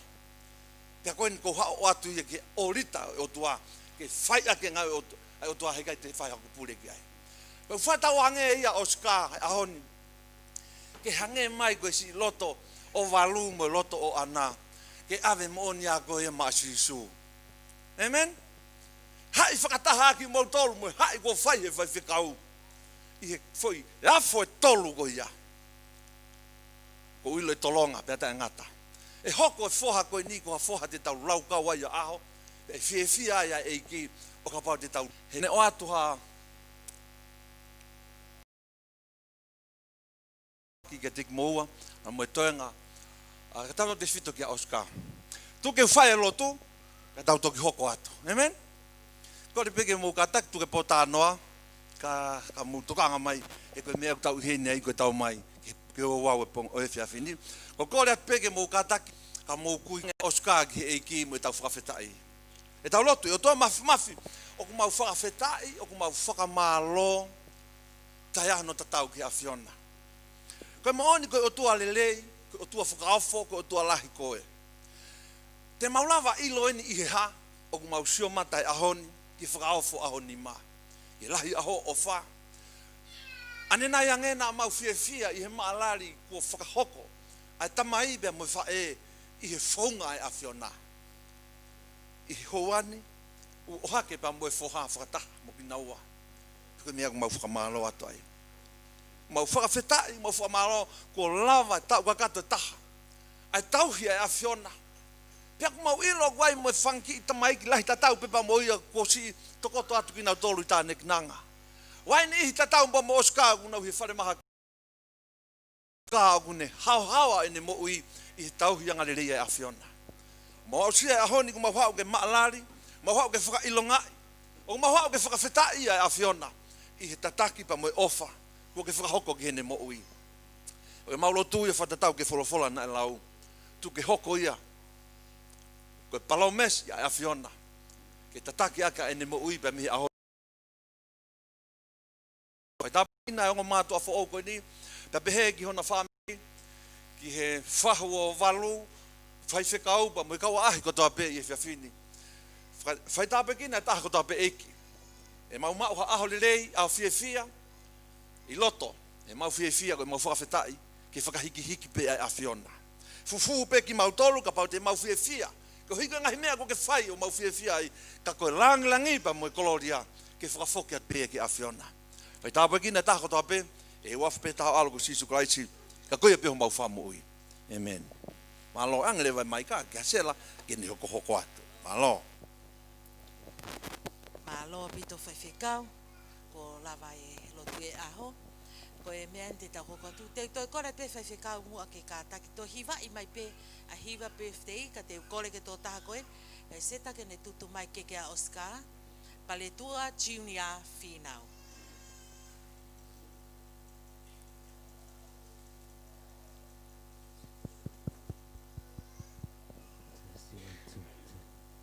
Pea ko eni ʻoku ou haʻu ʻo ʻoatu ia ki he ʻōlita ʻo e ʻOtua, ke fai ʻaki e ngāue ʻo e ʻOtu-, ʻa e ʻOtua, heʻikai te u fai haku pule ki ai. Ko e fakatauange ia ʻa ʻOsika he ʻaho ni, ke hangē mai ko e siʻi loto ʻo valu mo e loto ʻo ʻAna, ke ʻave moʻoni ʻa koe ia maʻa Sīsū. ʻĒmeni? Haʻi fakataha ʻaki moutolu mo e haʻi kuo fai he faifekau ʻi he foʻi afo ʻe tolu ko ia. ʻOku ou ʻilo ʻe tolonga pea taʻengata. ʻE hoko e foha ko eni ko ha foha te tau laukau ai ʻa e ʻaho, ʻe fiefia ai ʻa e ʻEiki ʻo kapau te tau. He naʻe ʻoatu ha ki, kiate kimoua, ʻa mo e toenga, ʻa, ka tau tefito kia ʻOsika. Tuku ke u fai e lotu, ka tau toki hoko atu. ʻĒmeni? Kole pē ke mou kātaki, tuku e pōtalanoa, ka, ka mou tokanga mai, he ko e meʻa ʻoku tau ʻi heni ai ko e tau mai, ke, ke ouau e pongo ʻo e efiafi ni. ʻOku ou kole atu pē ke mou kātaki, ka mou kui ange ʻOsika ki he ʻEiki mo ʻetau fakafetaʻi. ʻEtau lotu. ʻE ʻOtua Māfimafi, ʻoku mau fakafetaʻi, ʻoku mau fakamālō, taʻe ʻi ai hano tatau ki he ʻAfiona. Ko e moʻoni ko e ʻOtua lelei, ko e ʻOtua fakaofo, ko e ʻOtua lahi koe. Te mau lava ʻilo eni ʻi he hā, ʻoku mau sio mata he ʻaho ni, ki he fakaofo ʻaho nima, ki he lahi ʻa hoʻo ʻofa. ʻAnenai ange naʻa mau fiefia ʻi he maʻalali kuo fakahoko ʻa e tamai pea mo e faʻē ʻi he founga ʻa e ʻAfiona. ʻI he houa ni, ʻoku ʻohake pea mo e foha fakataha mo kinaua. Ko e meʻa ʻoku mau fakamālō atu ai. Mau fakafetaʻi, mau fakamālō, kuo lava e taʻu kakato ʻe taha ʻa e tauhi ʻa e ʻAfiona. Pea ʻoku mau ʻilo ʻoku ʻi ai mo e fanga kiʻi tamaiki lahi tatau pē pea mo ia kuo siʻi tokoto atu kinautolu ʻi Tānekinanga. ʻOku ʻi ai e niʻihi tatau pea mo ʻOsika ʻoku nau ʻi he falemaha ka ʻoku ne haohaoa ʻene moʻui ʻi he tauhi angalelei ʻa e ʻAfiona. Mau aʻusia e ʻaho ni ʻoku mau haʻu ke maʻalali, mau haʻu ke fakaʻilongaʻi, ʻoku mau haʻu ke fakafetaʻi ʻa e ʻAfiona ʻi he tataki pea mo e ʻofa kuo ke fakahoko ki heʻene moʻui. ʻOku mau lotu ia fakatatau ki he folofola naʻe lau, tuku ke hoko ia ko e palōmesi ʻa e ʻAfiona ke tataki ʻaki ʻene moʻui pea mei he ʻaho. Fai tāpuekina e ongo mātuʻa foʻou ko eni, pea pehē ki hona fāmili, ki he fahu ʻo valu, faifekau pea mo e kau ʻaʻahi kotoa pē ʻi he efiafi ni. Fai, fai tāpuekina e taha kotoa pē ʻEiki. ʻE mau maʻu ha ʻaho lelei, ʻaho fiefia, ʻi loto, ʻe mau fiefia ko e mau fakafetaʻi, ke fakahikihiki pē ʻa e ʻAfiona. Fufū pē kimautolu kapau te mau fiefia, Koeʻuhi ko e ngaahi meʻa kuo ke fai ʻoku mau fiefia ai, ka ko e langilangi pea mo e kolōlia ke fakafoki atu pē ki he ʻAfiona. Ko e tāpuekina ʻa e taha kotoa pē, ʻi he huafa pē taha ʻo e ʻAlo ko Sīsū Kalaisi, ka ko ia pē homau Fakamoʻui. ʻĒmeni. Mālō, ʻange leva e maika kia Sela ke ne hokohoko atu. Mālō. Mālō ʻaupito Faifekau, kuo lava e lotu ʻo e ʻaho. Ko e meʻa eni te tau hoko atu. Te u toe kole pē Faifekau muʻa ke kātaki toe hivaʻi mai pē ʻa e hiva birthday, ka te u kole ki he tokotaha ko ē, ʻe Seta ke ne tutu mai ke ke ʻa Oscar, Paletua Junior Fīnau.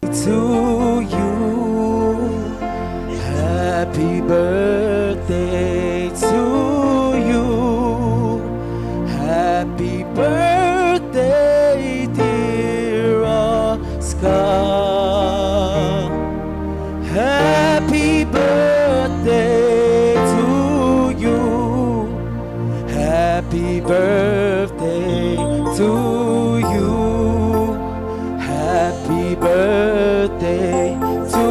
To you. Happy birthday to you. Happy birthday, dear Oscar. Happy birthday to you. Happy birthday to you. Happy birthday to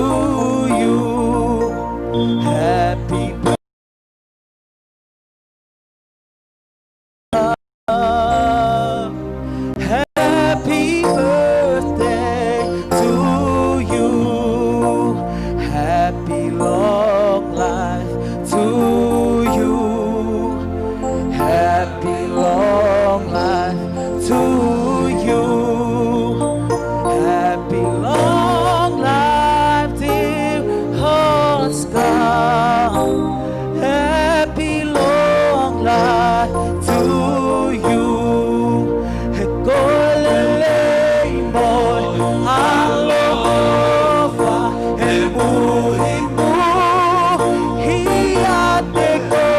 you. Happy birthday. Happy birthday to you. Happy long life to you. Happy long life to you. Happy long life, dear Oscar. Happy long life to you. He ko e lelei mo e ʻaloʻofa, he muimui ʻiate koe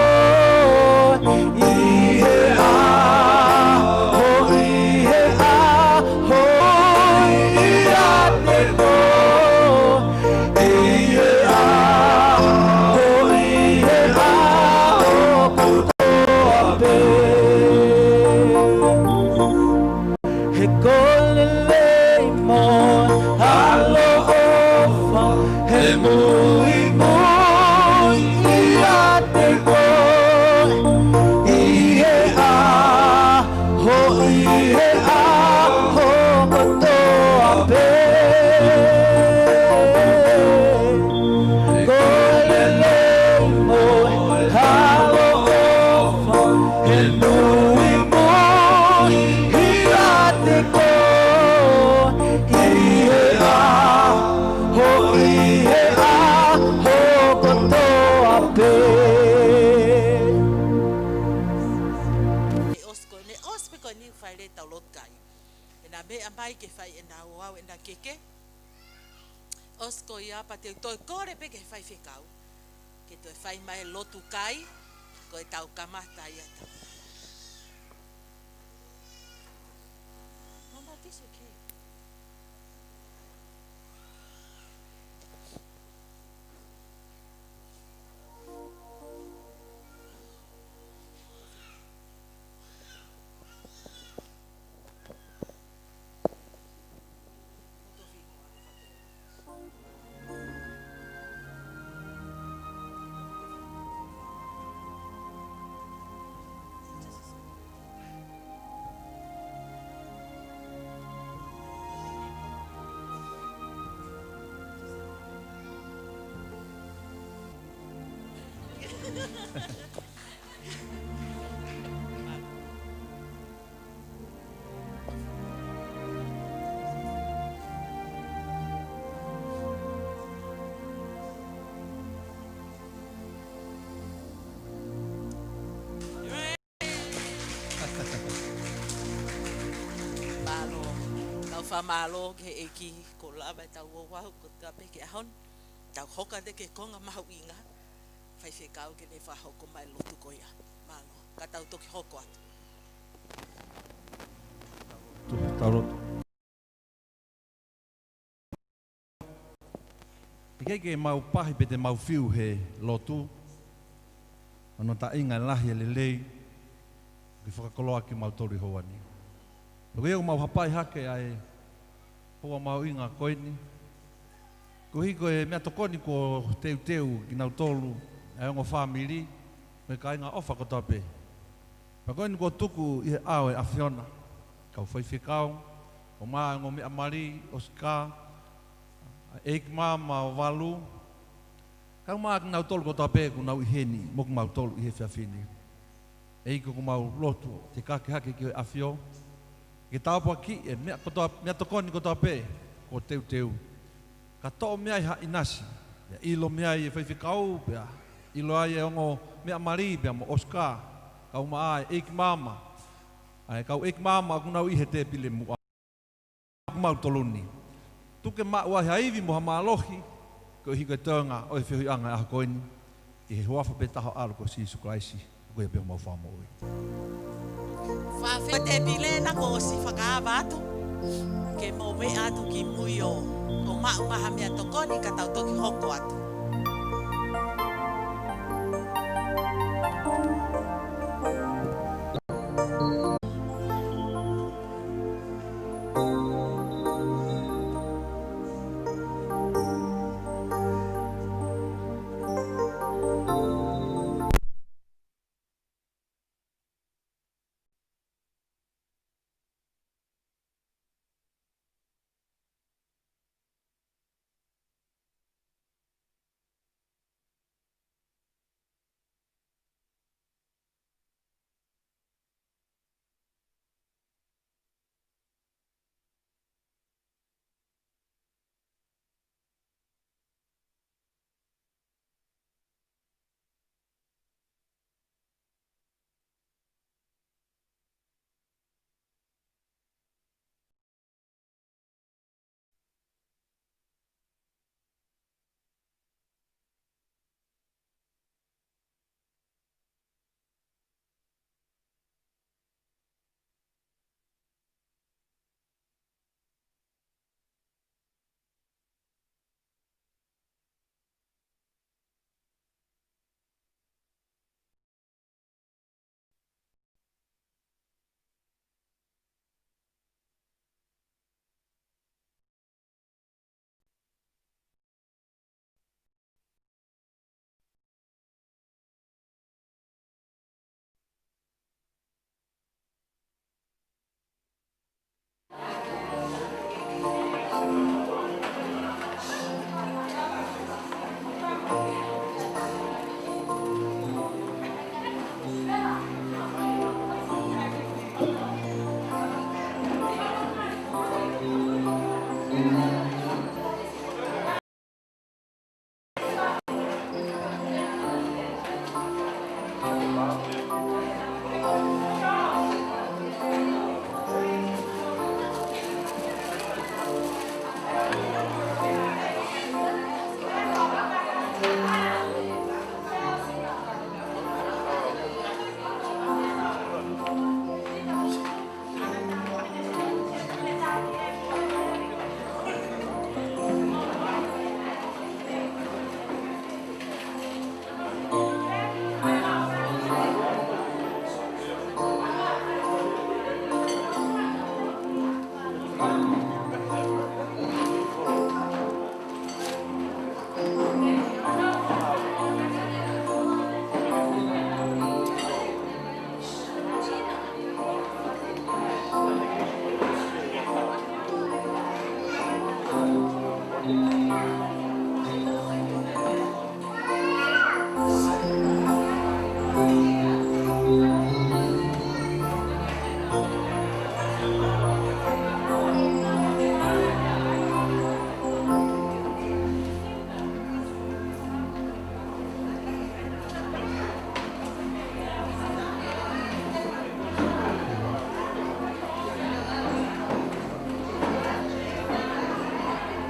ʻi he ʻaho, ʻi he ʻaho, ʻiate koe ʻi he ʻaho, ʻi he ʻaho kotoa pē. He ko e lelei mo e ʻaloʻofa, he muimui ʻiate koe ʻi he ʻaho, ʻi he ʻaho kotoa pē. Ko e lelei mo e ʻaloʻofa, he muimui ʻiate koe ʻi he ʻaho, ʻi he ʻaho kotoa pē. ʻE ʻosi ko eni, ʻosi pē ko eni fai leva ʻetau lotu kai. ʻEna meʻa mai ke fai ʻena ouau, ʻena keke. ʻOsi ko ia pea te u toe kole pē ki he faifekau ke toe fai mai e lotu kai, ko ʻetau kamata ia ʻetau. Mama, this okay. Mālō. Tau fakamālō ki he ʻEiki kuo lava ʻetau ouau kotoa pē ki he ʻaho ni. Tau hoko atu ki he konga mahuʻinga. Faifekau ke ne fakahoko mai e lotu ko ia. Mālō. Ka tau toki hoko atu. Tau lotu. ʻIkai ke mau pahi pe te mau fiu he lotu, hono taʻinga e lahi e lelei, ke fakakoloa kimautolu ʻi he houa ni. Pea ko ia ʻoku mau hapai hake ʻa e ʻOku mahuʻinga ko eni, koeʻuhi ko e meʻatokoni kuo teuteu kinautolu, ʻa e ongo fāmili, mo e kāinga ʻofa kotoa pē. Pea ko eni kuo tuku ʻi he ʻao ʻo e ʻAfiona, kau faifekau, ʻo maʻa e ongo meʻa mali, ʻOsika, ʻEiki Maama ʻo Valu, kae ʻumaʻā kinautolu kotoa pē ʻoku nau ʻi heni mo kimautolu ʻi he efiafi ni. ʻEiki, ʻoku mau lotu ke ke hake ki he ʻAfio, ke tāpuakiʻi e meʻa kotoa, meʻatokoni kotoa pē kuo teuteu. Ka toʻo mei ai ha ʻinasi, pea ʻilo mei ai e faifekau, pea ʻilo ai e ongo meʻa mali, pea mo ʻOsika, kae ʻumaʻā e ʻEiki Maama, ʻa e kau ʻEiki Maama ʻoku nau ʻi he tēpile muʻa. Kimautolu ni. Tuku ke maʻu ai ha ivi mo ha mālohi, koeʻuhi ko e toenga ʻo e feohiʻanga ʻo e ʻaho ko eni, ʻi he huafa pē taha ʻo e ʻAlo ko Sīsū Kalaisi, ʻoku ʻiate ia pē homau Fakamoʻui. Fafete pile na kuo ʻosi fakaava atu, ke mou ō atu ki mui ʻo, ʻo maʻu mai ha meʻatokoni ka tau toki hoko atu.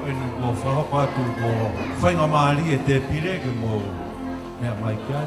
Ko eni kuo fakahoko atu, kuo faingamālie e tēpile ke mou meʻa mai ki ai.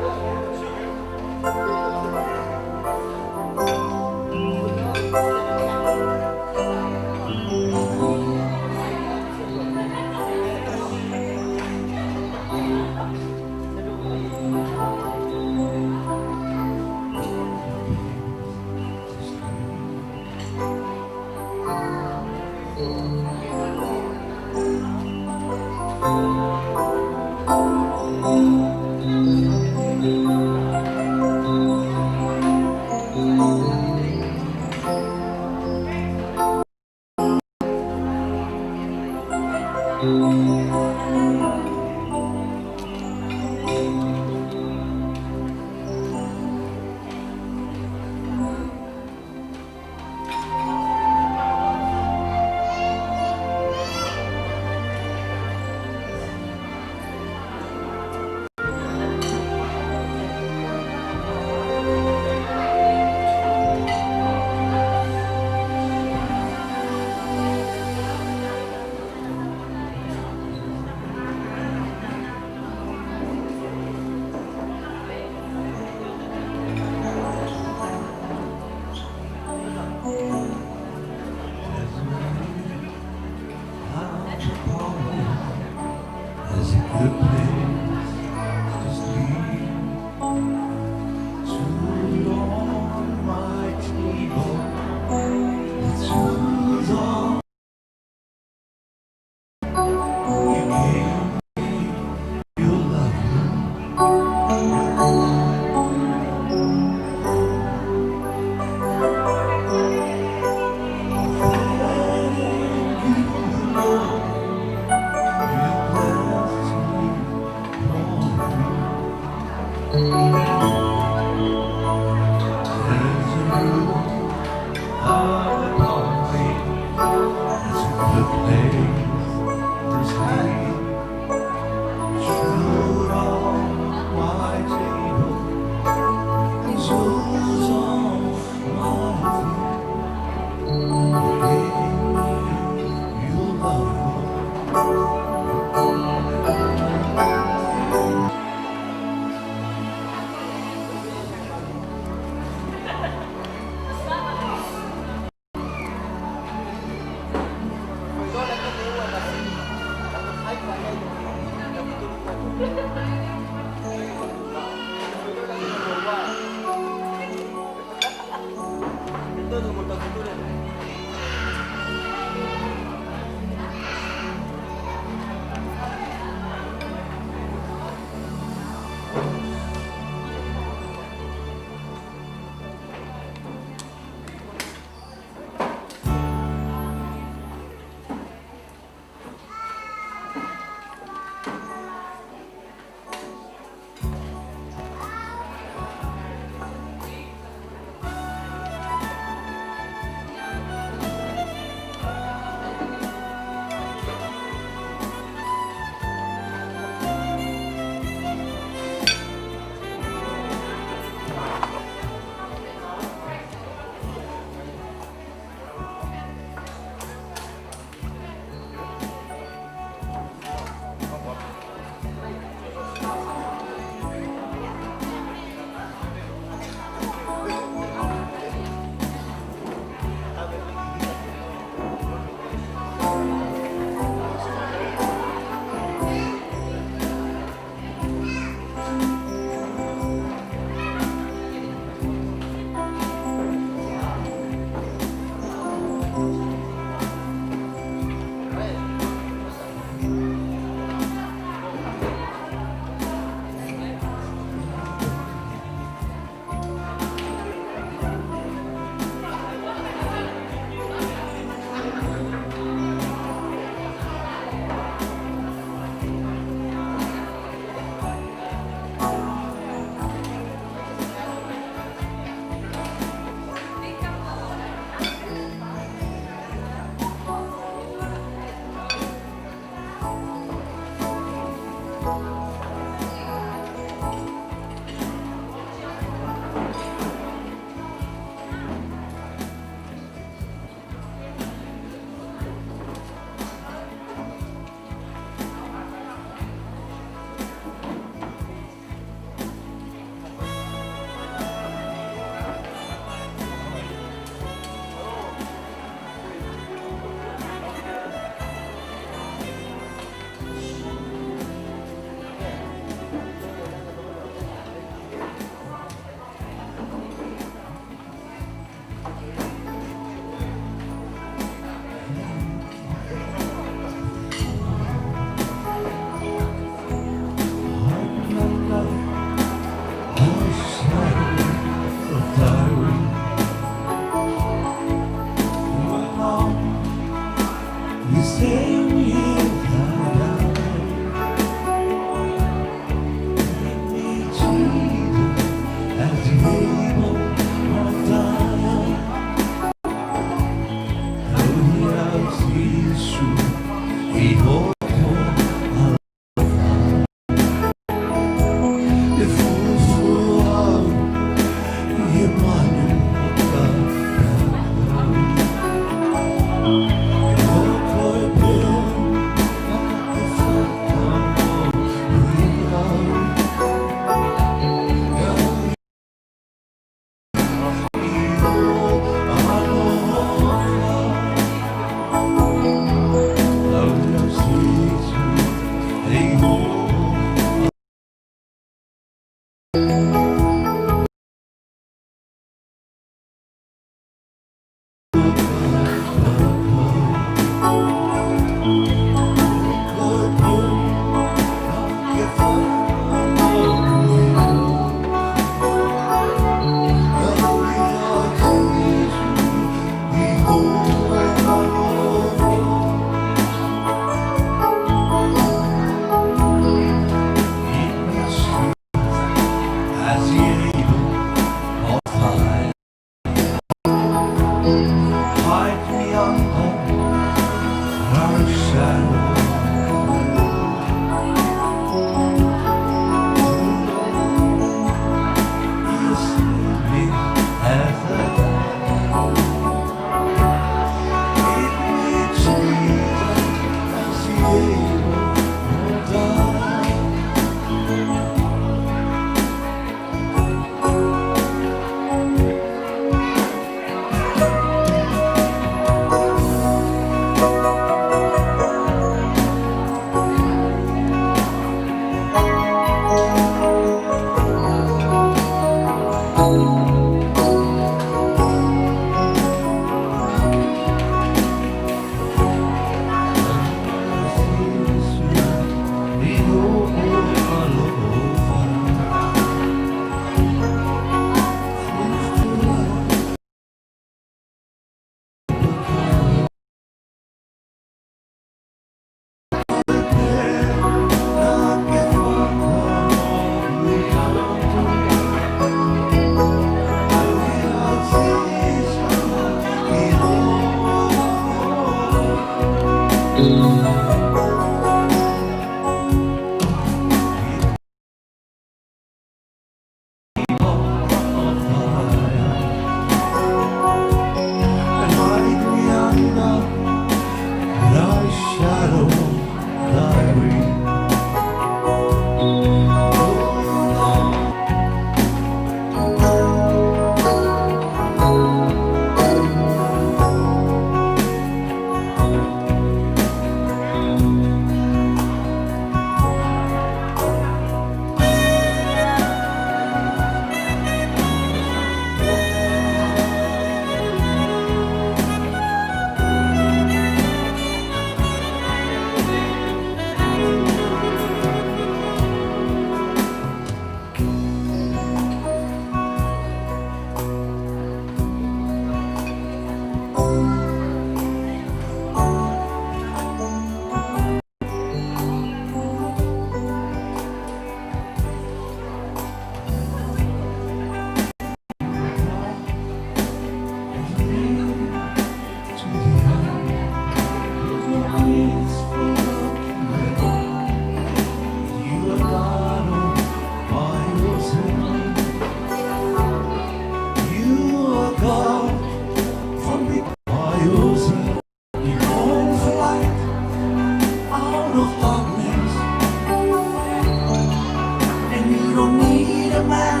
Don't need a man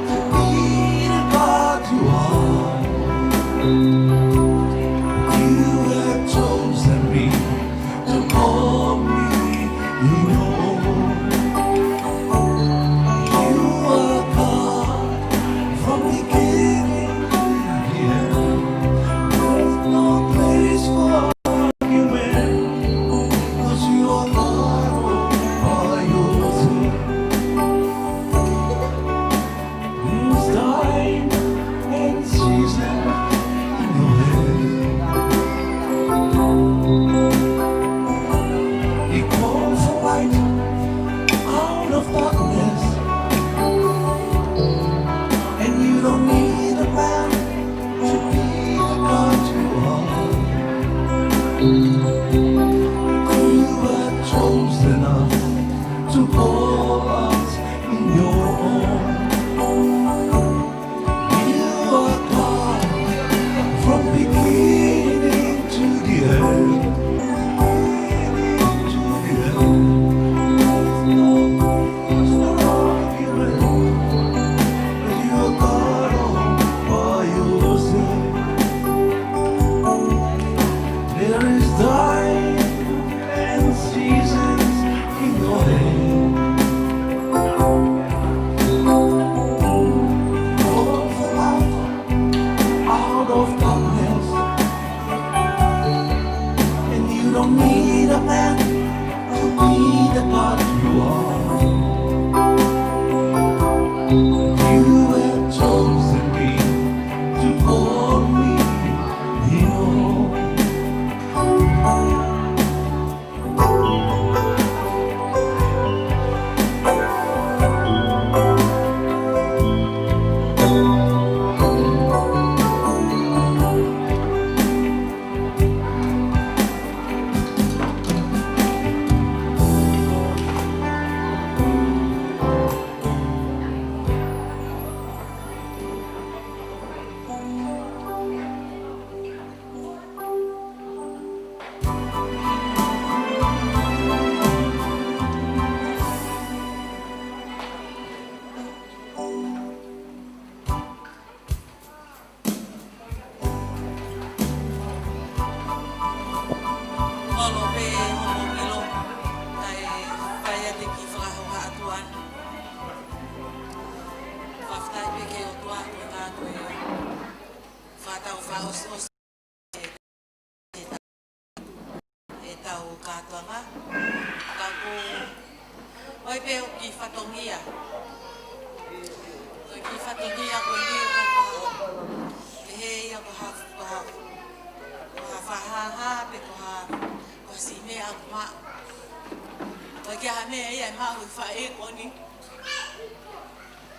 to be the God you are. You have chosen me to call me your own. You are God from beginning to the end. There's no place for argument, 'cause you are God all by yourself. There's time and season in your hand. He calls for light out of darkness, and you don't need a man to be the God you are. You have chosen us to call us your own. You are God from beginning to the end. Beginning to the end. There's no argument. You are God all by yourself. There is time and seasons in your hand. Call for light out of darkness, and you don't need a man to be the God you are. You have chosen me to call me your own. Mālō pē hoʻomou ʻilo, kae fai atu e kiʻi fakahoha atu ʻana. Fakafetaʻi pē ki he ʻOtua ko e ʻOtua ko e fakatau fakaʻosiʻosi ʻetau kātoanga. Ka ko e ʻai pē ʻo e kiʻi fatongia. Ko e kiʻi fatongia ko eni ko ha, pehē ia ko ha, ko ha, ko ha fakahāhā pe ko ha, ko ha siʻi meʻa ʻoku maʻu. ʻOku ʻikai ha meʻa ia ʻe maʻu ʻe he faʻē ko eni.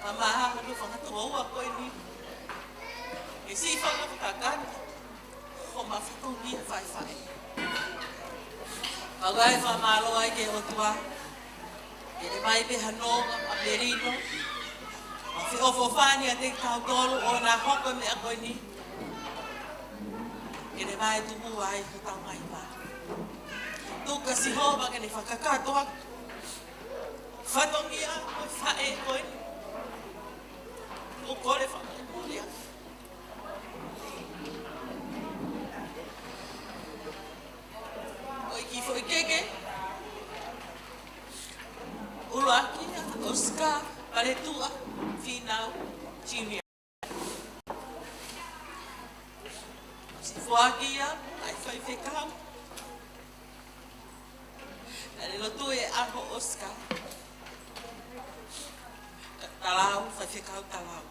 Ka maʻa hono fanga tokoua ko eni. ʻE siʻi fanga fakakata. Ko e mafatongia faifai. Ka ʻoku ou fakamālō ai ki he ʻOtua. Ke ne ʻomai pē ha nonga, ha melino. Ha feʻofoʻofani ʻiate kitautolu ʻo na hoko e meʻa ko eni. Ke ne ʻomai tuku ai hotau ngaahi vā. Tuku ʻa Sihova ke ne fakakakato ʻa e fatongia ʻo e faʻē ko eni. ʻOku kole fakamolemole atu. Ko e kiʻi foʻi keke. ʻUluaki ʻa Oscar Paletuʻa Fīnau Junior. Siʻi foaki ia ʻa e faifekau Talilotu ʻe ʻAho Oscar Talau, Faifekau Talau.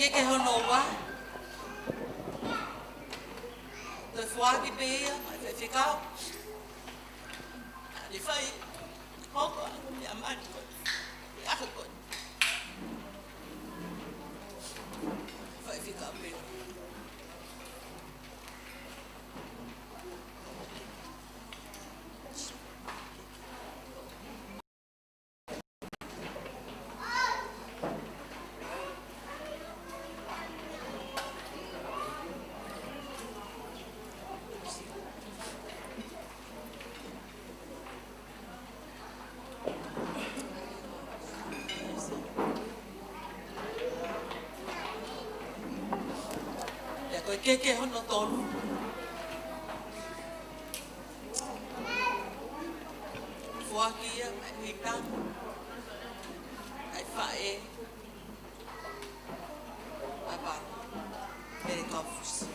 Ke hono ua. Toe foaki pē ia, mai fefekau. Ni fai, hoko, ni amani ko. Ni ako ko. Fai fika pē. Ia ko e keke hono tolu. Foaki ia, mai Huitama. Ai faʻē. Apa. Pele kafusi.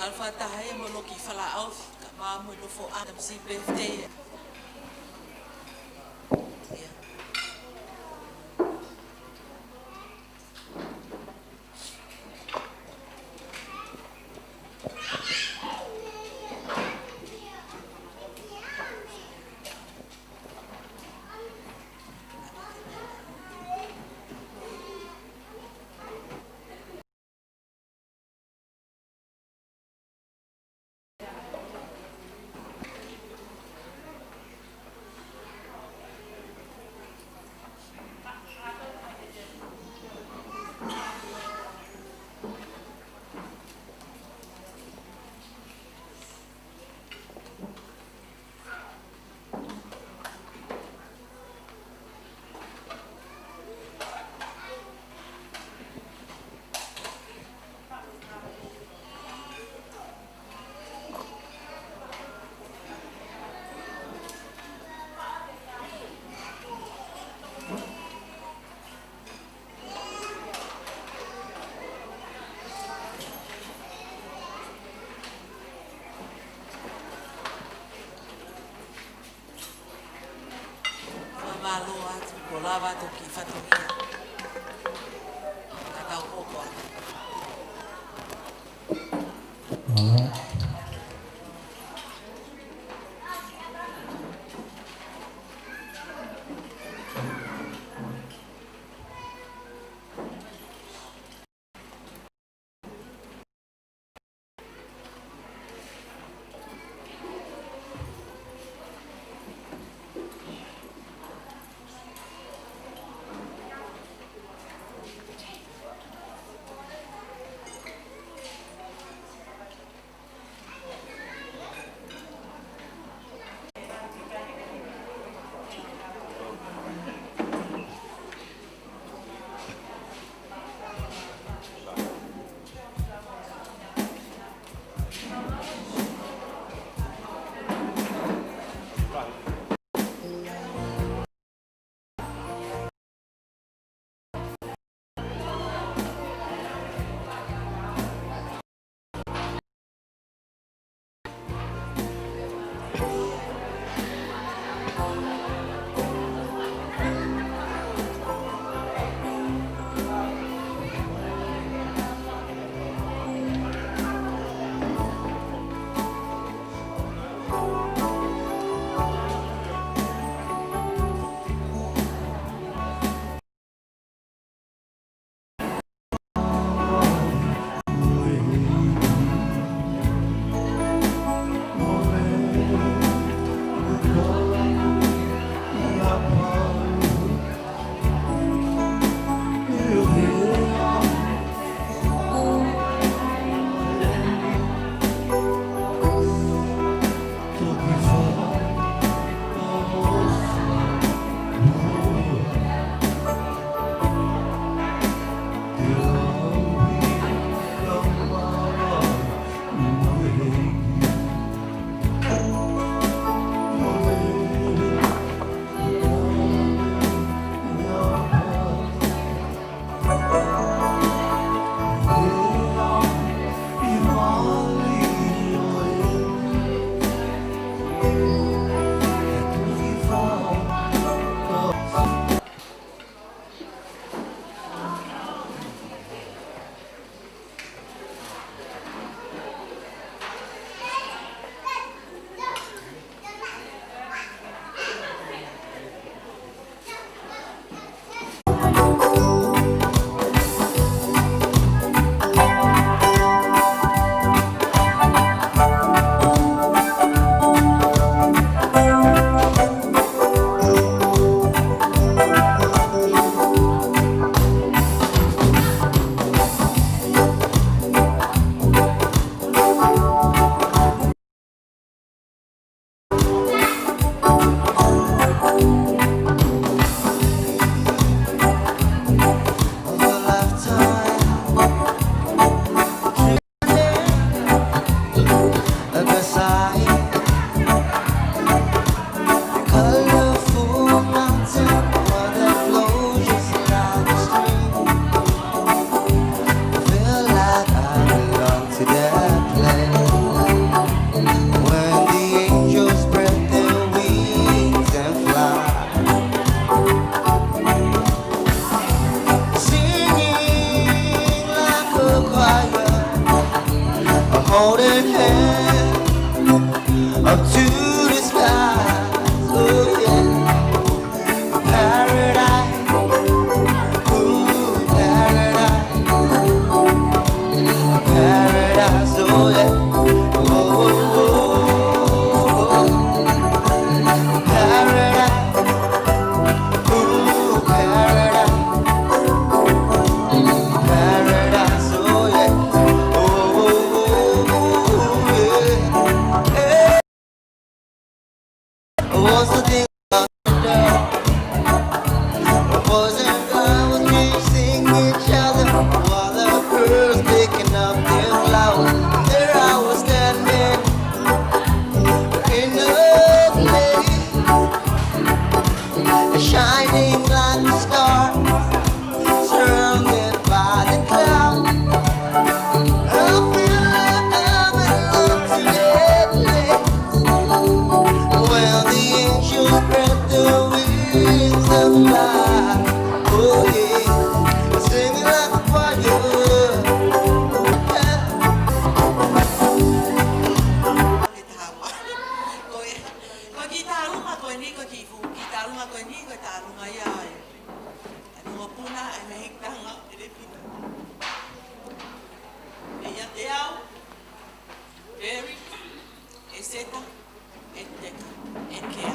Alfa taha e mono ki fala au, ka mā mo nofo a tam si pe te. Ia. Fakamālō atu, kuo lava atu ki fatongia. Ka tau hoko atu. Holding hands up to the sky. Oh yeah. Paradise. Ooh, paradise. Paradise, oh yeah. Oh, oh, oh, oh. Paradise. Ooh, paradise. Paradise, oh yeah. Oh, oh, oh, oh, yeah. Hey. What's the thing about the girl? Boys and girls keep seeing each other while the girls picking up their flowers. There I was standing in the place, shining like a star, surrounded by the clouds. I feel like I'm in love today. When the angels spread their wings and fly, oh yeah, singing like a choir. Ko e, ko e kiʻi tālunga ko eni, ko e kiʻi fu-, kiʻi tālunga ko eni, ko e tālunga ia ʻa e, ʻa e mokopuna, ʻa e mehikitanga, ʻElepina. ʻIate au, Peri, ʻEseta, ʻEteka, ʻEkea.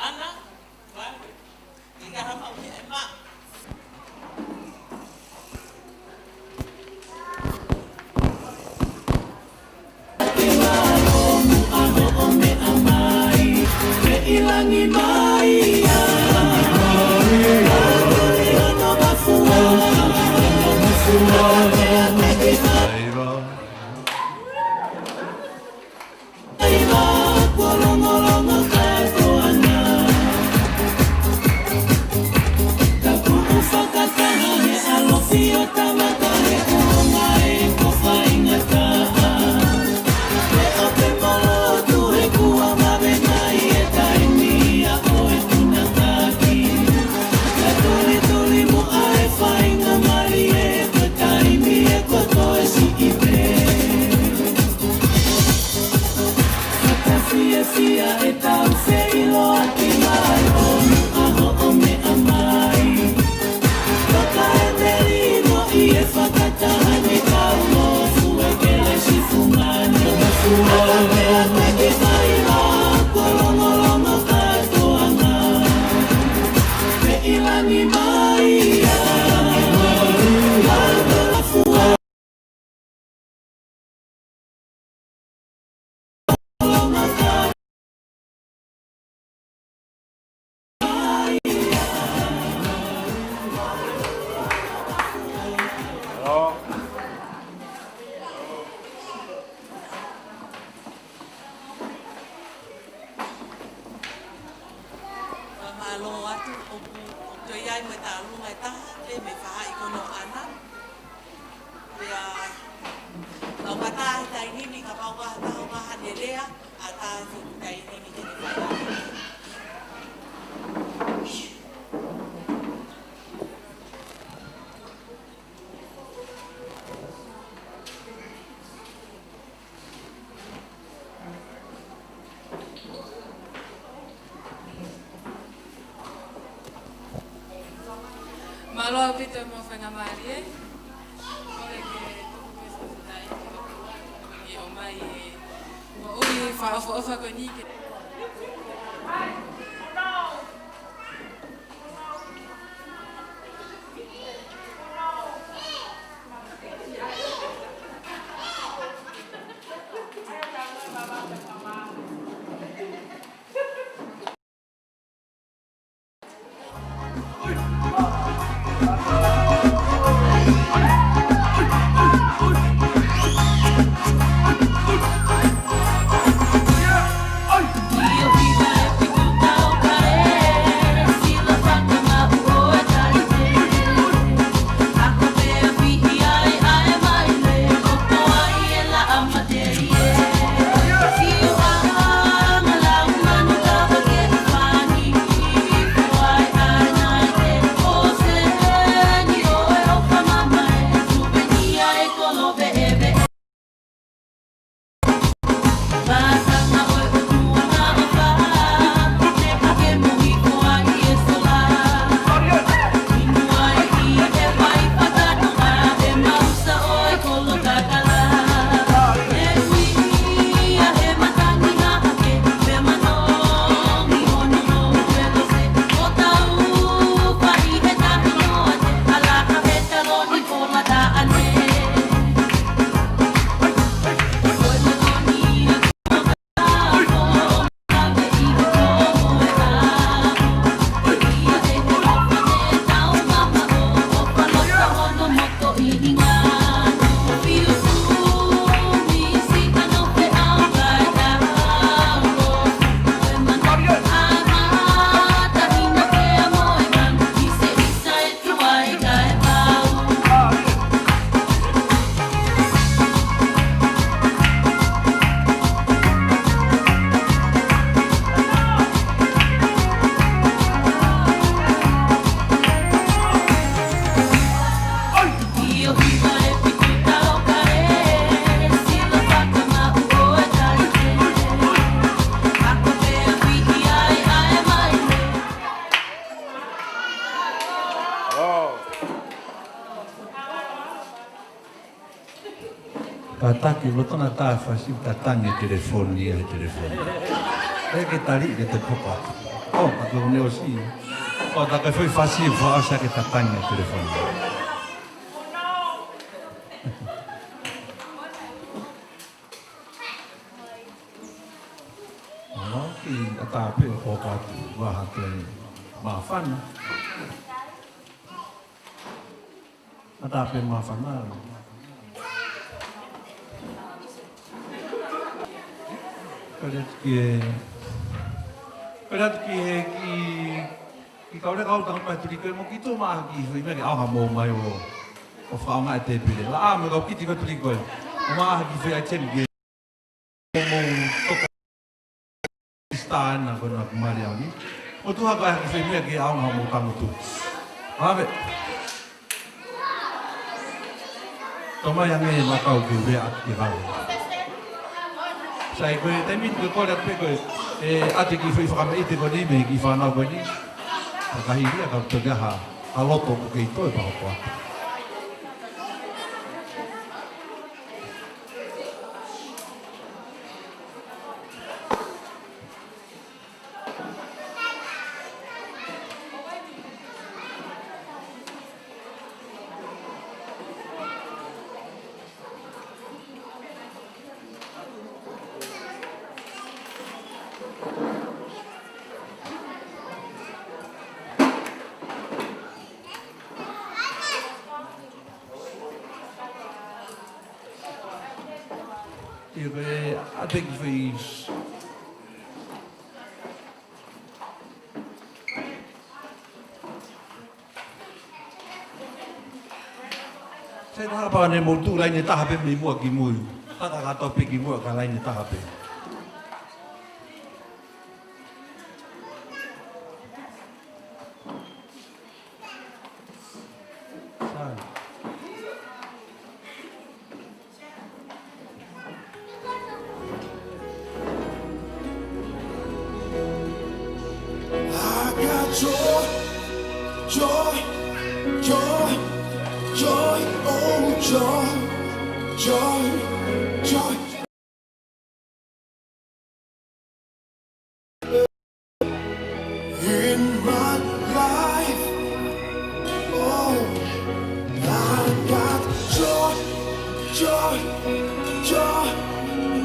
Ana, Vale, ʻIngahama, ʻEma. Fakafiefia ʻetau feʻiloaki mai ʻo Nuʻa hoʻomea mai. Toka e melino ʻi he fakataha ni, kau mo fue ke le si fungani. Fua mea meki mai la kolongolongo katoanga. Feʻiloaki mai ia. Fakamālō atu, ʻoku, ʻoku toe ʻi ai mo e tālunga ʻe taha, pea mei Faʻahi ko Noʻana. Pea, ʻoku ʻatā he taimi ni, kapau ʻoku ʻatā ʻoku ʻi ai haʻane lea, ʻatā he taimi ni ke ne fai. Mālō ʻaupito mo e faingamālie. Kole ke tuku pē ʻa e fakafetaʻi ki he ʻOtua ʻi he ʻomai ʻa e moʻui fakaʻofoʻofa ko eni ke Kātaki, lolotonga tā fasi, tatangi e telefoni ia he telefoni. ʻIkai ke tali ke te kopa. ʻO, ka ko ne ʻosi. ʻO, tā ko e foʻi fasi, fasi ke tatangi e telefoni. ʻO, ki ʻatā pē ʻo kopa atu, ʻoua ʻe toe māfana. ʻAtā pē māfana. Kole atu ki he, kole atu ki he, ki, ki kauleka au tanga mai tuli ke mo ki tu ma ki fai me ke ʻaonga mo mai ʻo, ʻo fakaʻaonga e tēpile. Laʻā mo kau kiti ko tuli ko ē. ʻO ma ki fai ai tēpile. Mo toko stāna ko na kumari au ni. Mo tuha ko e haki fai meʻa ke ʻaonga mo tangutu. Ave. Tō mai ange ma kau ke ue atu ke vau. Sai ko e taimi ko e kole atu pē ko e, ʻe ʻate ki fai fakameʻite ko ni mei he kiʻi fānau ko ni. Fakahili a kau toki aha, a loto ko kei toe pahoko atu. Ia ko e ʻate ki fai. Sai taha pā ne mo tuʻu laine taha pē mei muʻa ki mui. Taka kātoa pē ki muʻa ka laine taha pē. Sai. I got joy, joy, joy, joy, oh joy, joy, joy. In my life, oh, I got joy, joy, joy,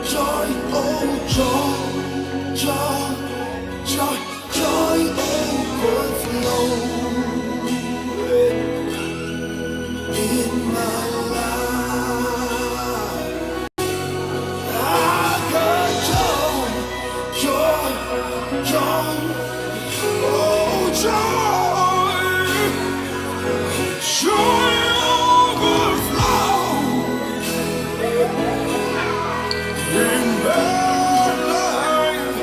joy, oh, joy, joy, joy, joy overflow in my life. I got joy, joy, joy, oh, joy, joy overflow in my life.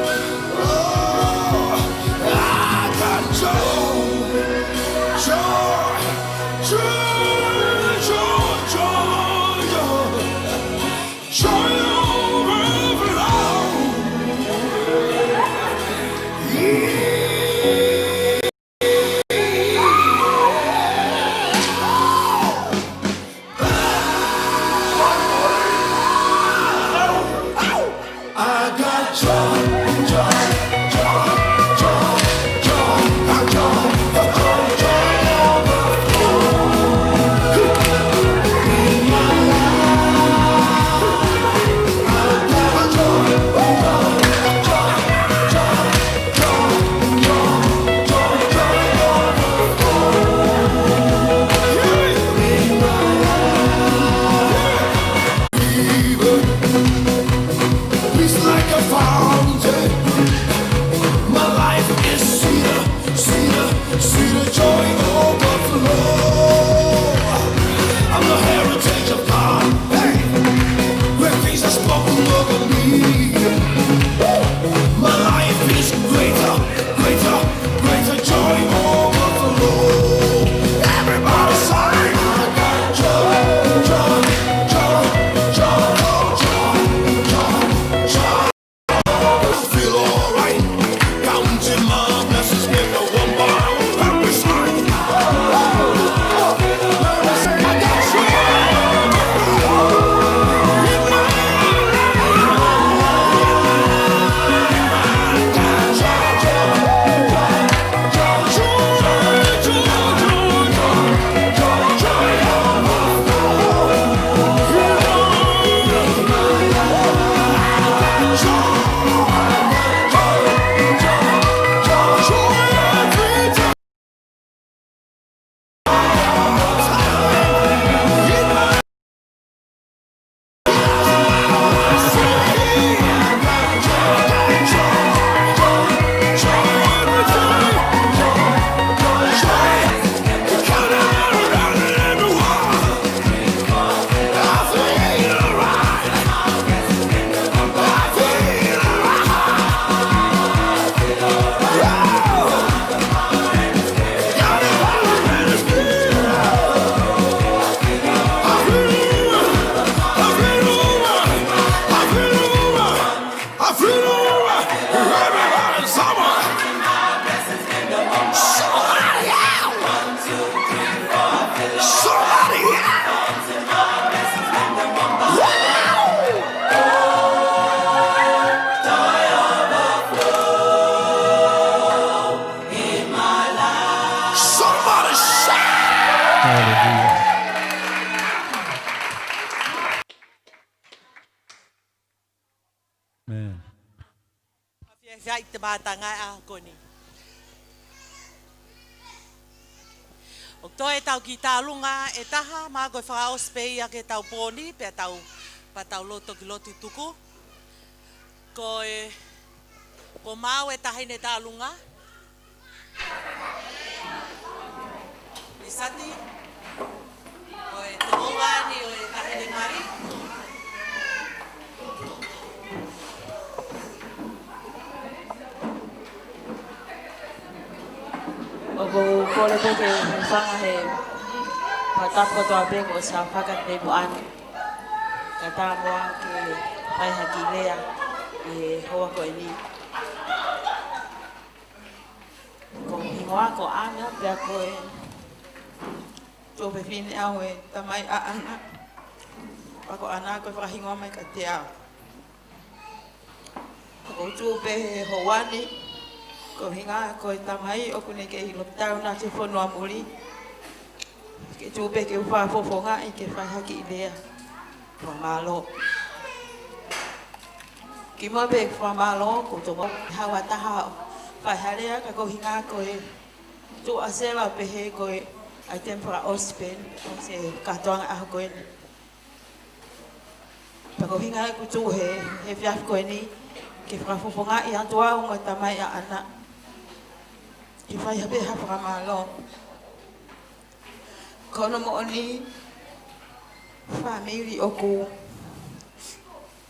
Oh, I got joy, joy, joy, joy, joy, joy. Joy overflow. I got joy, joy, joy, joy, joy, joy, joy, joy overflow. It's like a fountain. My life is sweeter, sweeter, sweeter joy overflow. I'm the heritage of God. Hey, where things are spoken over me. My life is greater, greater, greater joy overflow. Everybody say, I got joy, joy, joy, joy, joy, joy, joy. I feel alright. Counting my blessings, make a one by one. Every sign. I got joy. ʻi te mātanga ʻa ko eni. ʻOku toe ʻetau kiʻi tālunga ʻe taha, mahalo ko e fakaʻosi pē ia ke tau pōni, pea tau, pea tau lotu ki lotu tuku. Ko e, ko Mau e taʻahine tālunga. Lisati, ko e tokoua ni ʻo e taʻahine mali. ʻOku ou kole pē ke u hūfanga he fakatapu kotoa pē kuo ʻosi fakatapu mo ʻAna. Kae ʻatā muʻa ke fai ha kiʻi lea ʻi he houa ko eni. Ko hoku hingoa ko ʻAna, pea ko e tuofefine au ʻo e tamai ʻa ʻAna. Pea ko ʻAna ko e fakahingoa mai kiate au. ʻOku ou tuʻu pē he houa ni, ko e ʻuhinga ko e tamai ʻoku ne kei lockdown atu he fonua muli. Ke tuʻu pē ke u fakafofongaʻi ke fai ha kiʻi lea fakamālō. Kimuʻa pea fakamālō, ʻoku ou tomuʻa haʻu ha taha ʻo fai ha lea, ka ko e ʻuhinga ko e tuʻa sela pehē ko e ʻaitemi fakaʻosi pē ʻo e kātoanga ʻaho ko eni. Pea ko e ʻuhinga ʻeku tuʻu he, he efiafi ko eni, ke fakafofongaʻi atu au mo e tamai ʻa ʻAna. Ke fai ha pē ha fakamālō. Ko hono moʻoni, fāmili ʻoku,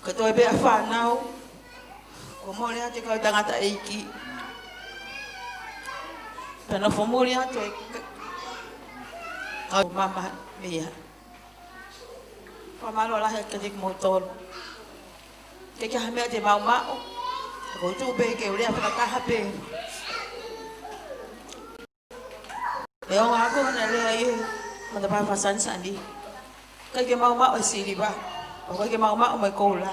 ko e toe pē ʻa e fānau, kuo mole atu e kau tangataʻeiki. Pea nofo muli atu e ka-, kau mama mia. Fakamālō lahi atu kiate kimoutolu. ʻIkai ke ʻi ai ha meʻa te mau maʻu. ʻOku ou tuʻu pē ke u lea fakataha pē. ʻE ongo ako na lea ʻi he matapā fakasanisani. ʻIkai ke mau maʻu e siliva. ʻOku ʻikai ke mau maʻu mo e koula.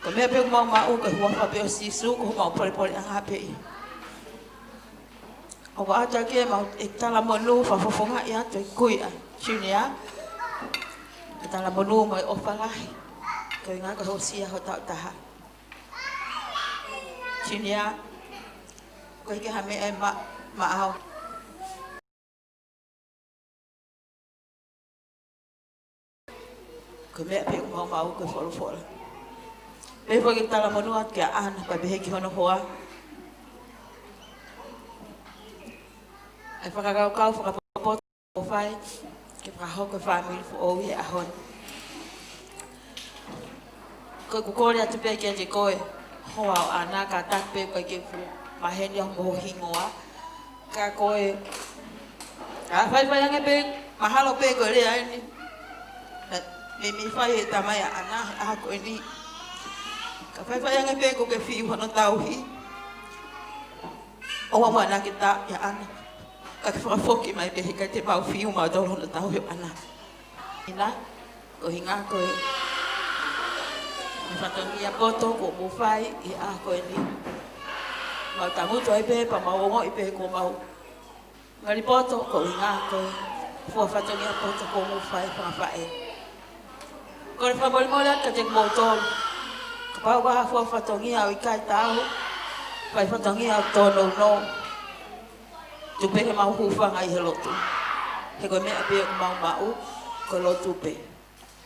Ko e meʻa pē ʻoku mau maʻu ko e huafa pē ʻo Sīsū, ko homau polepoleʻanga pē ia. ʻOku ʻatā ke mau ʻi he talamonū fakafofongaʻi atu e kui ʻa Junior. ʻI he talamonū mo e ʻofa lahi. Ko e ʻuhinga ko e housia ho taʻu taha. Junior, ʻoku ʻikai ke ʻi ai ha meʻa ʻe ma-, maʻau. Ko e meʻa pē ʻoku mau maʻu ko e folofola. Pea foki ke talamonū atu kia ʻAna, pea pehē ki hono hoa. ʻA e fakakaukau fakapotopoto ʻoku fai, ke fakahoko e fāmili foʻou he ʻaho ni. Ko ʻeku kole atu pē kiate koe, hoa ʻo ʻAna, kātaki pē ʻoku ʻikai ke u fuʻu maheni au mo ho hingoa. Ka ko e, ka faifai ange pē, mahalo pē ko e lea eni. Naʻe meimei fai ʻe he tamai ʻa ʻAna he ʻaho ko eni. Ka faifai ange pē kuo ke fiu hono tauhi. ʻOua muʻa naʻa ke tā ʻia ʻAna. Ka ke fakafoki mai pē he ʻikai te mau fiu mautolu hono tauhi ʻo ʻAna. ʻIna, ko e ʻuhinga ko e, e fatongia poto kuo mou fai ʻi he ʻaho ko eni. Mau tangutu ai pē, pea mau ongoʻi pē kuo mau ngali poto, ko e ʻuhinga ko e fua fatongia poto kuo mou fai fakafaʻē. Kole fakamolemole atu kiate kimoutolu. Kapau ʻoku ʻi ai ha fua fatongia ʻoku ʻikai taau, fai fatongia ʻoku tōnounou. Tuku pē ke mau hūfanga ʻi he lotu. He ko e meʻa pē ʻoku mau maʻu, ko e lotu pē.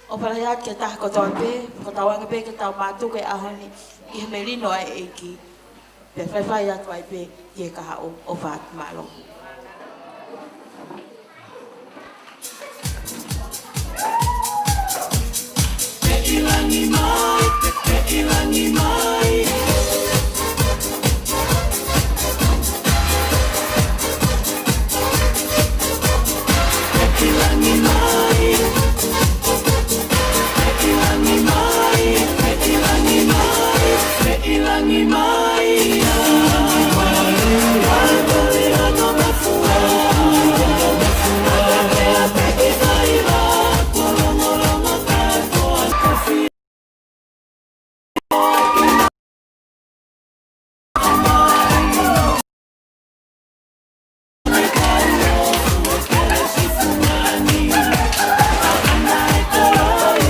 ʻOfa lahi atu ki he taha kotoa pē, fakatauange pē ke tau mātuku e ʻaho ni ʻi he melino ʻa e ʻEiki. Pea faifai atu ai pē ʻi he kahaʻu, ʻofa atu, mālō.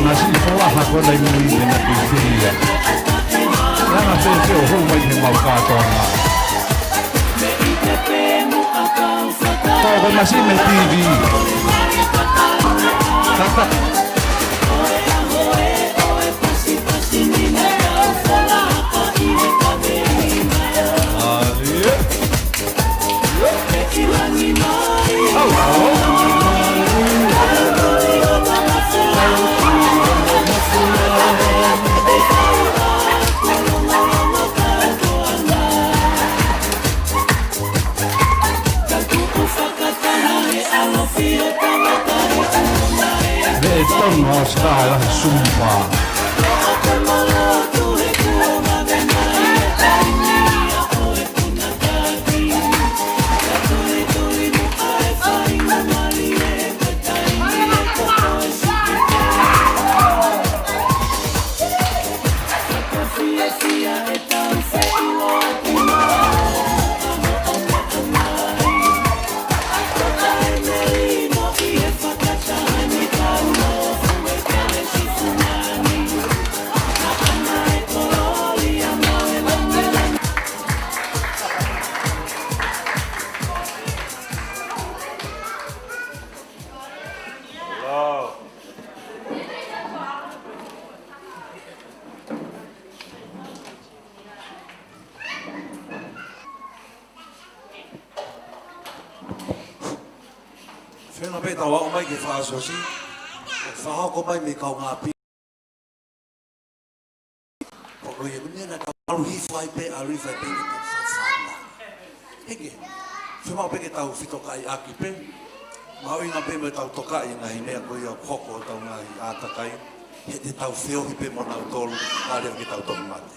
Nasi folaha ko na i mui me na pēpē ia. Langa pē ʻo hū mai ki he mau kātoanga. Ko e masi mei he T V. Kata. Meʻe tonu ʻo sika he lahi sumpa. Fēnō pē tau aʻu mai ki he fakaʻosiʻosi, fakahoko mai mei he kaungāʻapi. Ko ia, ko eni naʻa tau ʻalu hifo ai pē, ʻalu hifo ai pē ke tau fafana. Heke, fiemaʻu pē ke tau fetokaiʻaki pē. Mahuʻinga pē mo ʻetau tokaʻi e ngaahi meʻa ko ia ʻoku hoko ʻi hotau ngaahi ʻātakai. He te tau feohi pē mo nautolu, kae ʻoua ke tau toki mate.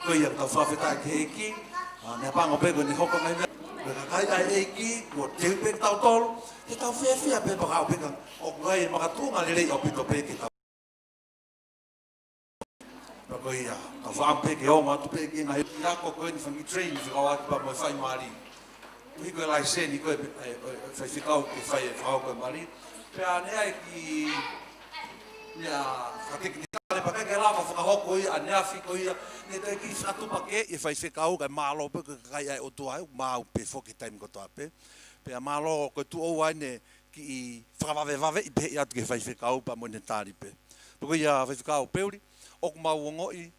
Ko ia, tau fakafetaʻi ki he ʻEiki, ʻa, meʻapango pē ko eni hoko e ngaahi meʻa. Ko e kakai ʻa e ʻEiki, kuo teu pē kitautolu, te tau fiefia pē pea kapau pē ka, ʻoku ʻi ai e makatuʻunga lelei ʻaupito pē ke tau Pea ko ia, ka fakaʻamu pē ke ongo atu pē ki he ngaahi ako ko eni fanga training fekauʻaki pea mo e fai mali. Ko e hiko e laiseni ko e, e, e, faifekau ke fai e fakahoko e mali. Pea ne ʻai ki, ia, fakatekinikale pea ʻikai ke lava fakahoko ia, ʻaneafi ko ia, ne toe kiʻi fakatupa ke, ʻe faifekau kae mālō pē ko e kakai ʻa e ʻOtua ʻoku maau pē foki he taimi kotoa pē. Pea mālō ko e tuʻo ua eni kiʻi fakavavevaveʻi pē atu ki he faifekau pea mo ʻene tali pē. Pea ko ia faifekau Peuli, ʻoku mau ongoʻi,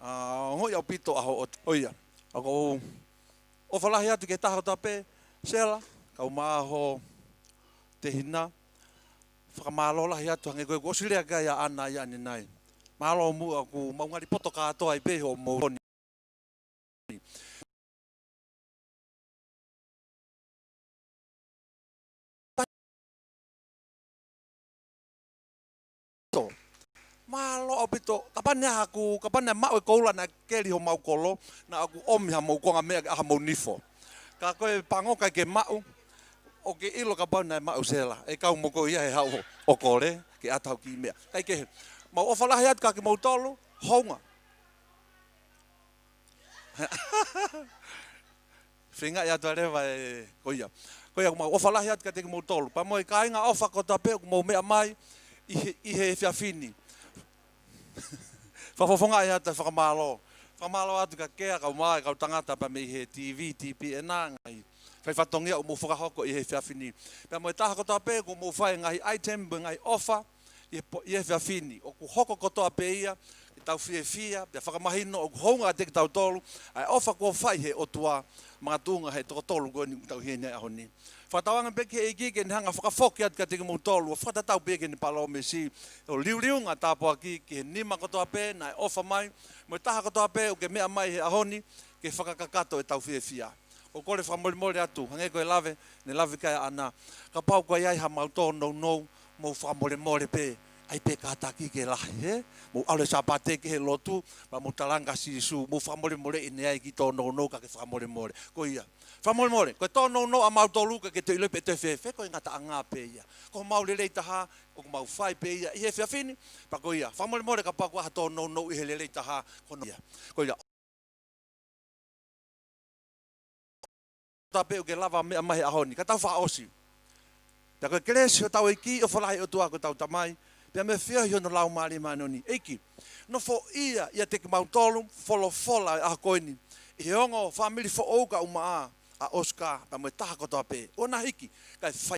ʻa, ongoʻi ʻaupito ʻa hoʻo, ʻo ia. ʻOku ou ʻofa lahi atu ki he taha kotoa pē, Sela, kau mai ho tehina, fakamālō lahi atu hangē ko e kuo ʻosi lea ki ai ʻa ʻAna ia ʻanenai. Mālō muʻa ʻoku mau ngali poto kātoa ai pē hoʻomou honi. Mālō ʻaupito, kapau naʻe ʻaku, kapau naʻe maʻu e koula naʻe keli homau kolo, naʻa ku ʻomi hamou konga meʻa ke ʻai hamou nifo. Ka ko e pango ʻikai ke maʻu, ʻoku ke ʻilo kapau naʻe maʻu Sela, ʻe kau mo koe ia he haʻu ʻo kole, ke ʻai haʻo kiʻi meʻa. Kae kehe, mau ʻofa lahi atu kia kimoutolu, hounga. Feingaʻi atu ʻa Leva ē, ko ia. Ko ia, ʻoku mau ʻofa lahi atu kiate kimoutolu. Pea mo e kāinga ʻofa kotoa pē, ʻoku mou meʻa mai ʻi he, ʻi he efiafi ni. Fakafofongaʻi atu e fakamālō. Fakamālō atu kia Kea, kau mai, kau tangata pea mei he T V, T P ena, ngaahi fai fatongia ʻoku mou fakahoko ʻi he efiafi ni. Pea mo e taha kotoa pē, ʻoku mou fai ngaahi item, mo e ngaahi ʻofa, ʻi he po-, ʻi he efiafi ni. ʻOku hoko kotoa pē ia, ke tau fiefia, pea fakamahino, ʻoku hounga kiate kitautolu, ʻa e ʻofa kuo fai he ʻOtua, makatuʻunga he toko tolu ko eni ʻoku tau ʻi heni he ʻaho ni. Fakatauange pē ki he ʻEiki ke ne hanga fakafoki atu kiate kimoutolu, ʻo fakatatau pē ki heʻene palōmesi, ʻo liuliunga tāpuaki ki he nima kotoa pē, naʻe ʻofa mai, mo e taha kotoa pē, ʻoku ke meʻa mai he ʻaho ni, ke fakakakato ʻetau fiefia. ʻOku ou kole fakamolemole atu, hangē ko e lave, ne lave ki ai ʻa ʻAna. Kapau ʻoku ʻi ai haʻamau tōnounou, mou fakamolemole pē, ʻai pē kātaki ke lahi, ē? Mou ʻalu he Sāpate ki he lotu, pea mou talaange kia Sīsū, mou fakamolemoleʻi ʻene ʻai e kiʻi tōnounou ka ke fakamolemole. Ko ia. Fakamolemole, ko e tōnounou ʻamautolu ʻoku ʻikai ke toe ʻiloʻi pe ʻe toe fēfē, ko e ngataʻanga pē ia. Ko homau lelei taha, ʻoku mau fai pē ia, ʻi he efiafi ni, pea ko ia. Fakamolemole kapau ʻoku ʻi ai ha tōnounou ʻi he lelei taha, ko hono ia. Ko ia. Kotoa pē ʻoku ke lava meʻa mai he ʻaho ni, ka tau fakaʻosi. Pea ko e kelesi hotau ʻEiki, ʻofa lahi ʻa e ʻOtua ko hotau Tamai, Pea mo e feohi hono Laumālie Māʻoniʻoni. ʻEiki, nofoʻia ʻiate kimautolu folofola ʻo e ʻaho ko eni, ʻi he ongo fāmili foʻou ka ʻumaʻā ʻa Oscar pea mo e taha kotoa pē. ʻOua naʻa hiki, kae